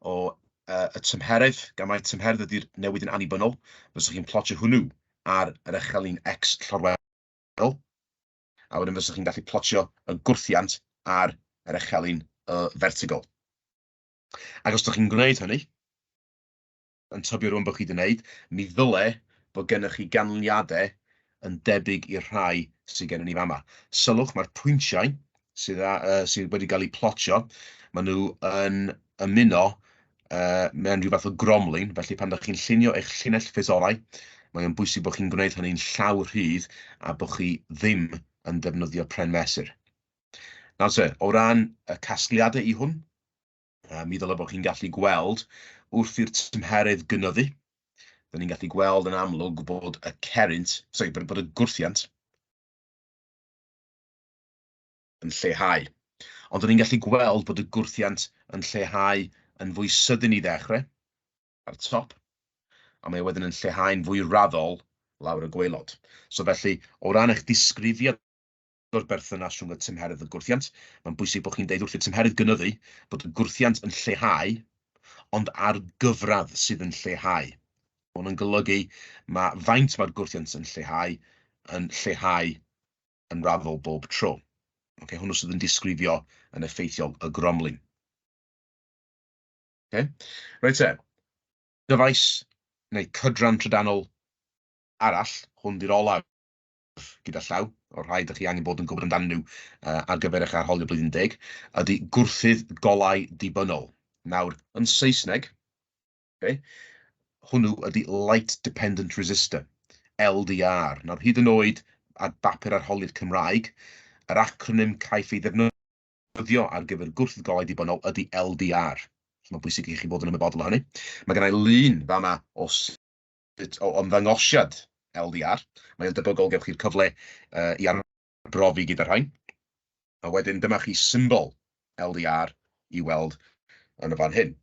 o y tymheredd, gan mai tymheredd ydy'r newid yn annibynnol, fyswch chi'n plotio hwnnw ar yr echelin X llorweddol, a wedyn fyswch chi'n gallu plotio y gwrthiant ar yr echelin vertigol. Ac os ydych chi'n gwneud hynny, yn tybio rŵan bod chi wedi gwneud, mi ddyle bod gennych chi ganlyniadau yn debyg i'r rhai sydd gennym ni fama. Sylwch, mae'r pwyntiau sydd wedi cael eu plotio, maen nhw yn ymuno mewn rhyw fath o gromlin, felly pan ydych chi'n llunio eich llinell ffisorau, mae'n bwysig bod chi'n gwneud hynny'n llaw rhydd a bod chi ddim yn defnyddio pren mesur. Nawr te, o ran y casgliadau i hwn, mi ddylai bod chi'n gallu gweld wrth i'r tymheredd gynyddu, dyn ni'n gallu gweld yn amlwg bod y cerrynt, sorry, bod y gwrthiant yn lleihau. Ond dyn ni'n gallu gweld bod y gwrthiant yn lleihau yn fwy sydyn i ddechrau, ar y top, a mae wedyn yn lleihau'n fwy raddol lawr y gwaelod. So felly, o ran eich disgrifiad o'r berthynas rhwng y tymheredd a gwrthiant, mae'n bwysig bod chi'n deud wrth i'r tymheredd gynyddu bod y gwrthiant yn lleihau, ond ar gyfradd sydd yn lleihau. Mae hwn yn golygu mae faint mae'r gwrthiant yn lleihau yn raddol bob tro. Okay, hwnnw sydd yn disgrifio yn effeithiol y gromlin. Okay. Reit te, dyfais neu cydran trydanol arall, hwn di'r olaf gyda llaw, o'r rhai ydych chi angen bod yn gwybod amdanyn nhw ar gyfer eich arholiad blwyddyn 10, ydy gwrthydd golau dibynnol. Nawr, yn Saesneg, okay, hwnnw ydy Light Dependent Resistor, LDR. Nawr, hyd yn oed ar bapur arholiad Cymraeg, yr acronym caiff ei ddefnyddio ar gyfer gwrthydd golau dibynnol ydy LDR. So mae'n bwysig i chi bod yn ymwybodol o hynny. Mae gen i lun fama o sut o ymddangosiad LDR. Mae'n debygol gewch chi'r cyfle i arbrofi gyda rhain. A wedyn dyma chi symbol LDR i weld yn y fan hyn.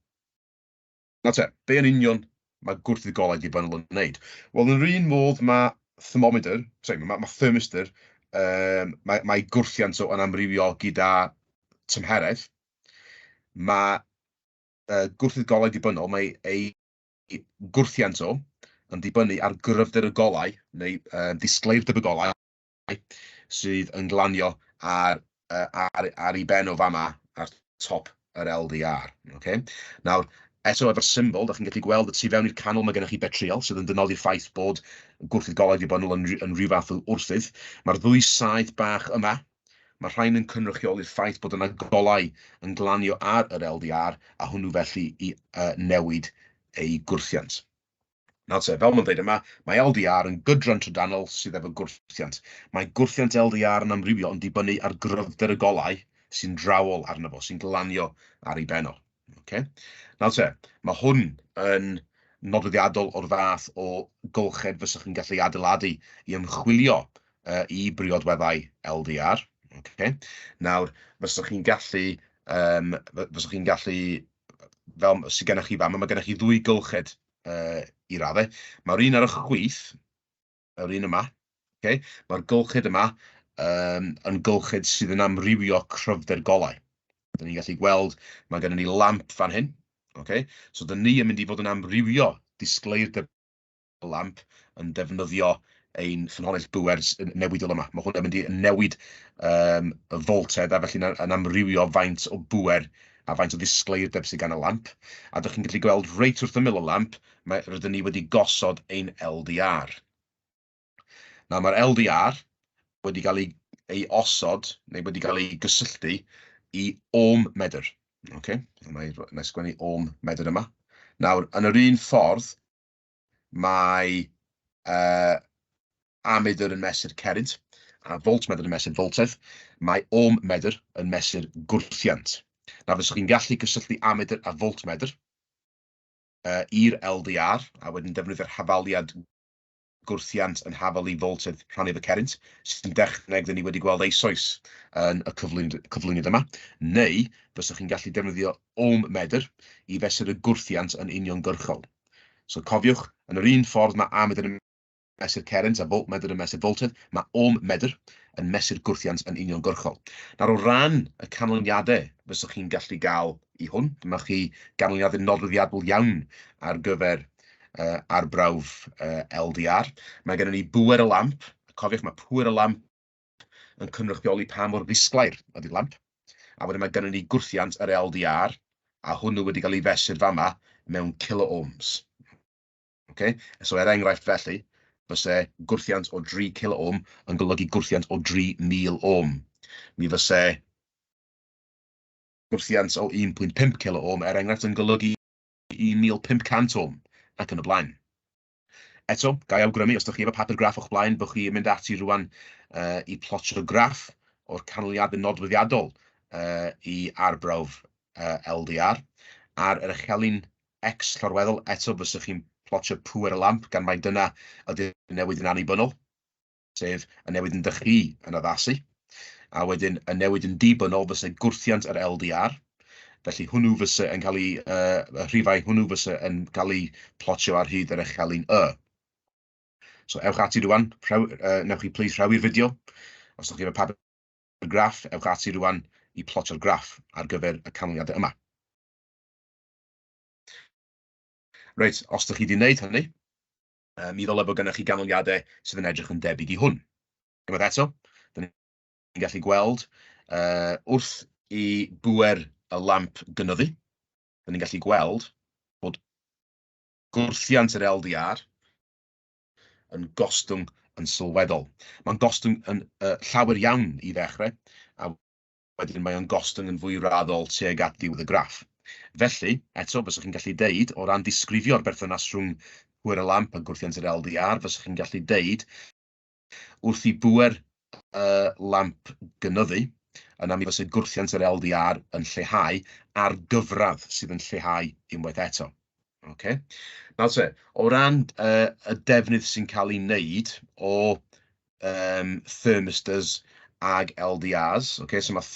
Nawr te, be yn union mae gwrthydd golau dibynnol yn wneud? Wel, yn yr un modd mae thermometer, sorry, mae thermistor, mae gwrthiant o yn amrywio gyda tymheredd. Mae gwrthydd golau dibynnol, mae ei gwrthiant o yn dibynnu ar gryfder y golau, neu disgleirdeb y golau, sydd yn glanio ar ei ben o fama ar top yr LDR. Okay? Nawr, eto efo'r symbol, da chi'n gallu gweld y tu fewn i'r canol mae gennych chi betriol, sydd yn dynodi'r ffaith bod gwrthydd golau dibynnol yn rhyw fath o wrthydd. Mae'r ddwy saeth bach yma, mae rhain yn cynrychioli'r ffaith bod yna golau yn glanio ar yr LDR, a hwnnw felly i newid ei gwrthiant. Nawr te, fel mae'n dweud yma, mae LDR yn gydran trydanol sydd efo gwrthiant. Mae gwrthiant LDR yn amrywio yn dibynnu ar gryfder y golau sy'n drawol arno fo, sy'n glanio ar ei ben o. Okay? Nawr te, mae hwn yn nodweddiadol o'r fath o gylched fyswch chi'n gallu adeiladu i ymchwilio i briodweddau LDR. Okay? Nawr, fyswch chi'n gallu, fel sydd gennych chi fama, mae gennych chi ddwy gylched i raddau. Mae'r un ar y chwith, yr un yma, okay? Mae'r gylched yma yn gylched sydd yn amrywio cryfder golau. Dyn ni'n gallu gweld, mae gennym ni lamp fan hyn. Okay? So dyn ni yn mynd i fod yn amrywio disgleirdeb y lamp yn defnyddio ein ffynhonnell bŵer newidiol yma. Mae hwn yn mynd i newid y foltedd a felly yn amrywio faint o bŵer a faint o ddisgleirdeb sydd gan y lamp. A dych chi'n gallu gweld reit wrth ymyl y lamp, mae, rydyn ni wedi gosod ein LDR. Nawr mae'r LDR wedi cael ei, ei osod, neu wedi cael ei gysylltu i ohm medr. Okay? Mae, na i sgwennu ohm medr yma. Nawr, yn yr un ffordd, mae amedr yn mesur cerrynt, a voltmedr yn mesur voltedd, mae ohm medr yn mesur gwrthiant. Nawr, fyswch chi'n gallu cysylltu amedr a voltmedr i'r LDR, a wedyn defnyddio'r hafaliad gwrthiant yn hafal i voltedd rhannu efo cerrynt, sy'n dechneg dyn ni wedi gweld eisoes yn y cyflwyniad yma, neu fyswch chi'n gallu defnyddio ohm medr i fesur y gwrthiant yn uniongyrchol. So cofiwch, yn yr un ffordd mae amedr yn mesur cerrynt a voltmedr yn mesur voltedd, mae ohm medr yn mesur gwrthiant yn uniongyrchol. Nawr o ran y canlyniadau fyswch chi'n gallu gael i hwn, dyma chi ganlyniadau nodweddiadol iawn ar gyfer arbrawf LDR. Mae gennym ni bŵer y lamp. Cofiwch, mae pŵer y lamp yn cynrychioli pa mor ddisglair ydy'r lamp. A wedyn mae gennym ni gwrthiant yr LDR, a hwnnw wedi cael ei fesur fama mewn kilo-ohms. Okay? So er enghraifft felly, fyse gwrthiant o 3 kilo-ohm yn golygu gwrthiant o 3,000 ohm. Mi fyse gwrthiant o 1.5 kilo-ohm, er enghraifft, yn golygu 1,500 ohm, ac yn y blaen. Eto, ga i awgrymu, os ydych chi efo papur graff o'ch blaen, bod chi'n mynd ati rwan i plotio graff o'r canlyniadau nodweddiadol i arbrawf LDR. Ar yr echelin X llorweddol, eto fyswch chi'n plotio pŵer y lamp, gan mai dyna ydy'r newid yn annibynnol, sef y newid yn dych chi yn addasu. A wedyn y newid yn dibynnol fysa gwrthiant yr LDR. Felly hwnnw fysa yn cael ei, y rhifau hwnnw fysa yn cael ei plotio ar hyd yr echelin Y. So ewch ati rwan, rhew, newch chi please rhewi'r fideo. Os ydych chi efo papur graff, ewch ati rwan i plotio'r graff ar gyfer y canlyniadau yma. Reit, os ydych chi wedi gwneud hynny, mi ddylai bod gennych chi ganlyniadau sydd yn edrych yn debyg i hwn. Unwaith eto, dyn ni'n gallu gweld wrth i bŵer y lamp gynyddu, dyn ni'n gallu gweld bod gwrthiant yr LDR yn gostwng yn sylweddol. Mae'n gostwng yn llawer iawn i ddechrau, a wedyn mae o'n gostwng yn fwy raddol tuag at ddiwedd y graff. Felly, eto, fyswch chi'n gallu deud, o ran disgrifio'r berthynas rhwng pŵer y lamp a gwrthiant yr LDR, fyswch chi'n gallu deud, wrth i bŵer y lamp gynyddu, yna mi fysa gwrthiant yr LDR yn lleihau ar gyfradd sydd yn lleihau unwaith eto. Okay. Nawr te, o ran y defnydd sy'n cael ei wneud o thermistors ag LDRs, okay, so mae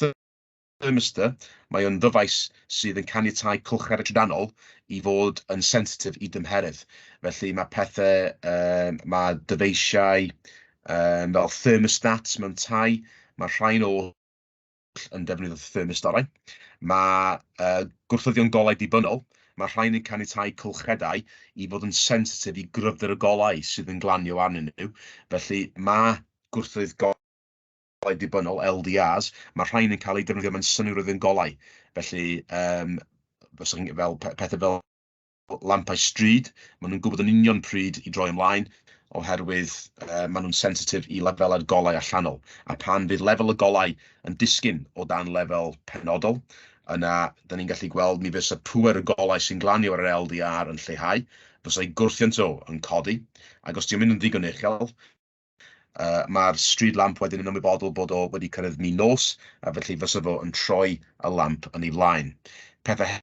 thermistor, mae o'n ddyfais sydd yn caniatáu cylchredau trydanol i fod yn sensitif i dymheredd. Felly mae pethau, mae dyfeisiau fel thermostats mewn tai, mae rhain oll yn defnyddio thermistorau. Mae gwrthyddion golau dibynnol, mae rhain yn caniatáu cylchredau i fod yn sensitif i gryfder y golau sydd yn glanio arnyn nhw. Felly mae gwrthydd golau dibynnol, LDRs, mae rhain yn cael eu defnyddio mewn synwyryddion golau. Felly, fel pethau fel lampau stryd, maen nhw'n gwybod yn union pryd i droi ymlaen, oherwydd maen nhw'n sensitif i lefelau'r golau allanol. A pan fydd lefel y golau yn disgyn o dan lefel penodol, yna da ni'n gallu gweld mi fysa pŵer y golau sy'n glanio ar yr LDR yn lleihau, fysa'i gwrthiant o yn codi, ac os di'n mynd yn ddigon uchel, mae'r stryd lamp wedyn yn ymwybodol bod o wedi cyrraedd min nos, a felly fysa fo yn troi y lamp yn ei flaen. Pethau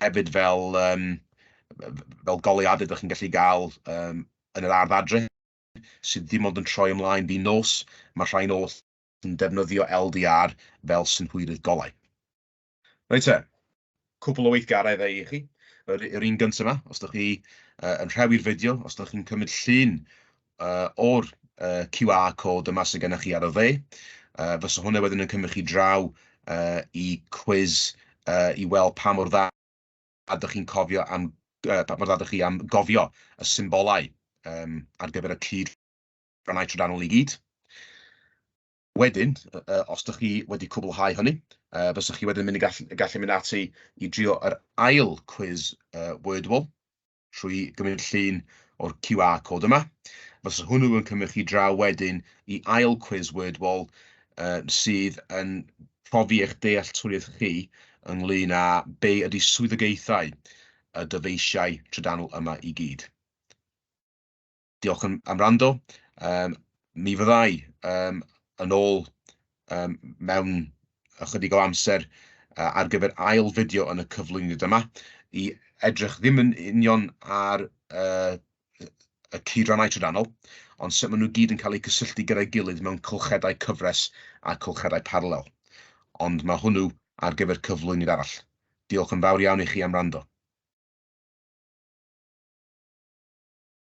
hefyd fel goleuadau ydych chi'n gallu gael yn yr ardd adre, sydd ddim ond yn troi ymlaen fin nos, mae rhain oll yn defnyddio LDR fel synhwyrydd golau. Reit te, cwpl o weithgareddau i chi. Yr un gyntaf yma, os ydych chi yn rhewi'r fideo, os ydych chi'n cymryd llun o'r QR code yma sydd gennych chi ar y dde, fysa hwnna wedyn yn cymryd chi draw i quiz i weld pa mor dda ydych chi'n cofio am, pa mor dda ydych chi am gofio y symbolau ar gyfer y cyd rannau trydanol i gyd. Wedyn, os ydych chi wedi cwblhau hynny, fyswch chi wedyn mynd i gallu, gallu mynd ati i drio yr ail cwis Wordwall trwy gymryd llun o'r QR code yma. Fysa hwnnw yn cymryd chi draw wedyn i ail cwis Wordwall sydd yn profi eich dealltwriaeth chi ynglyn â be ydy swyddogaethau y dyfeisiau trydanol yma i gyd. Diolch am, am wrando. Mi fyddai yn ôl mewn ychydig o amser ar gyfer ail fideo yn y cyflwyniad yma i edrych ddim yn union ar y cydrannau trydanol, ond sut maen nhw gyd yn cael eu cysylltu gyda'i gilydd mewn cylchedau cyfres a cylchedau paralel. Ond mae hwnnw ar gyfer cyflwyniad arall. Diolch yn fawr iawn i chi am wrando.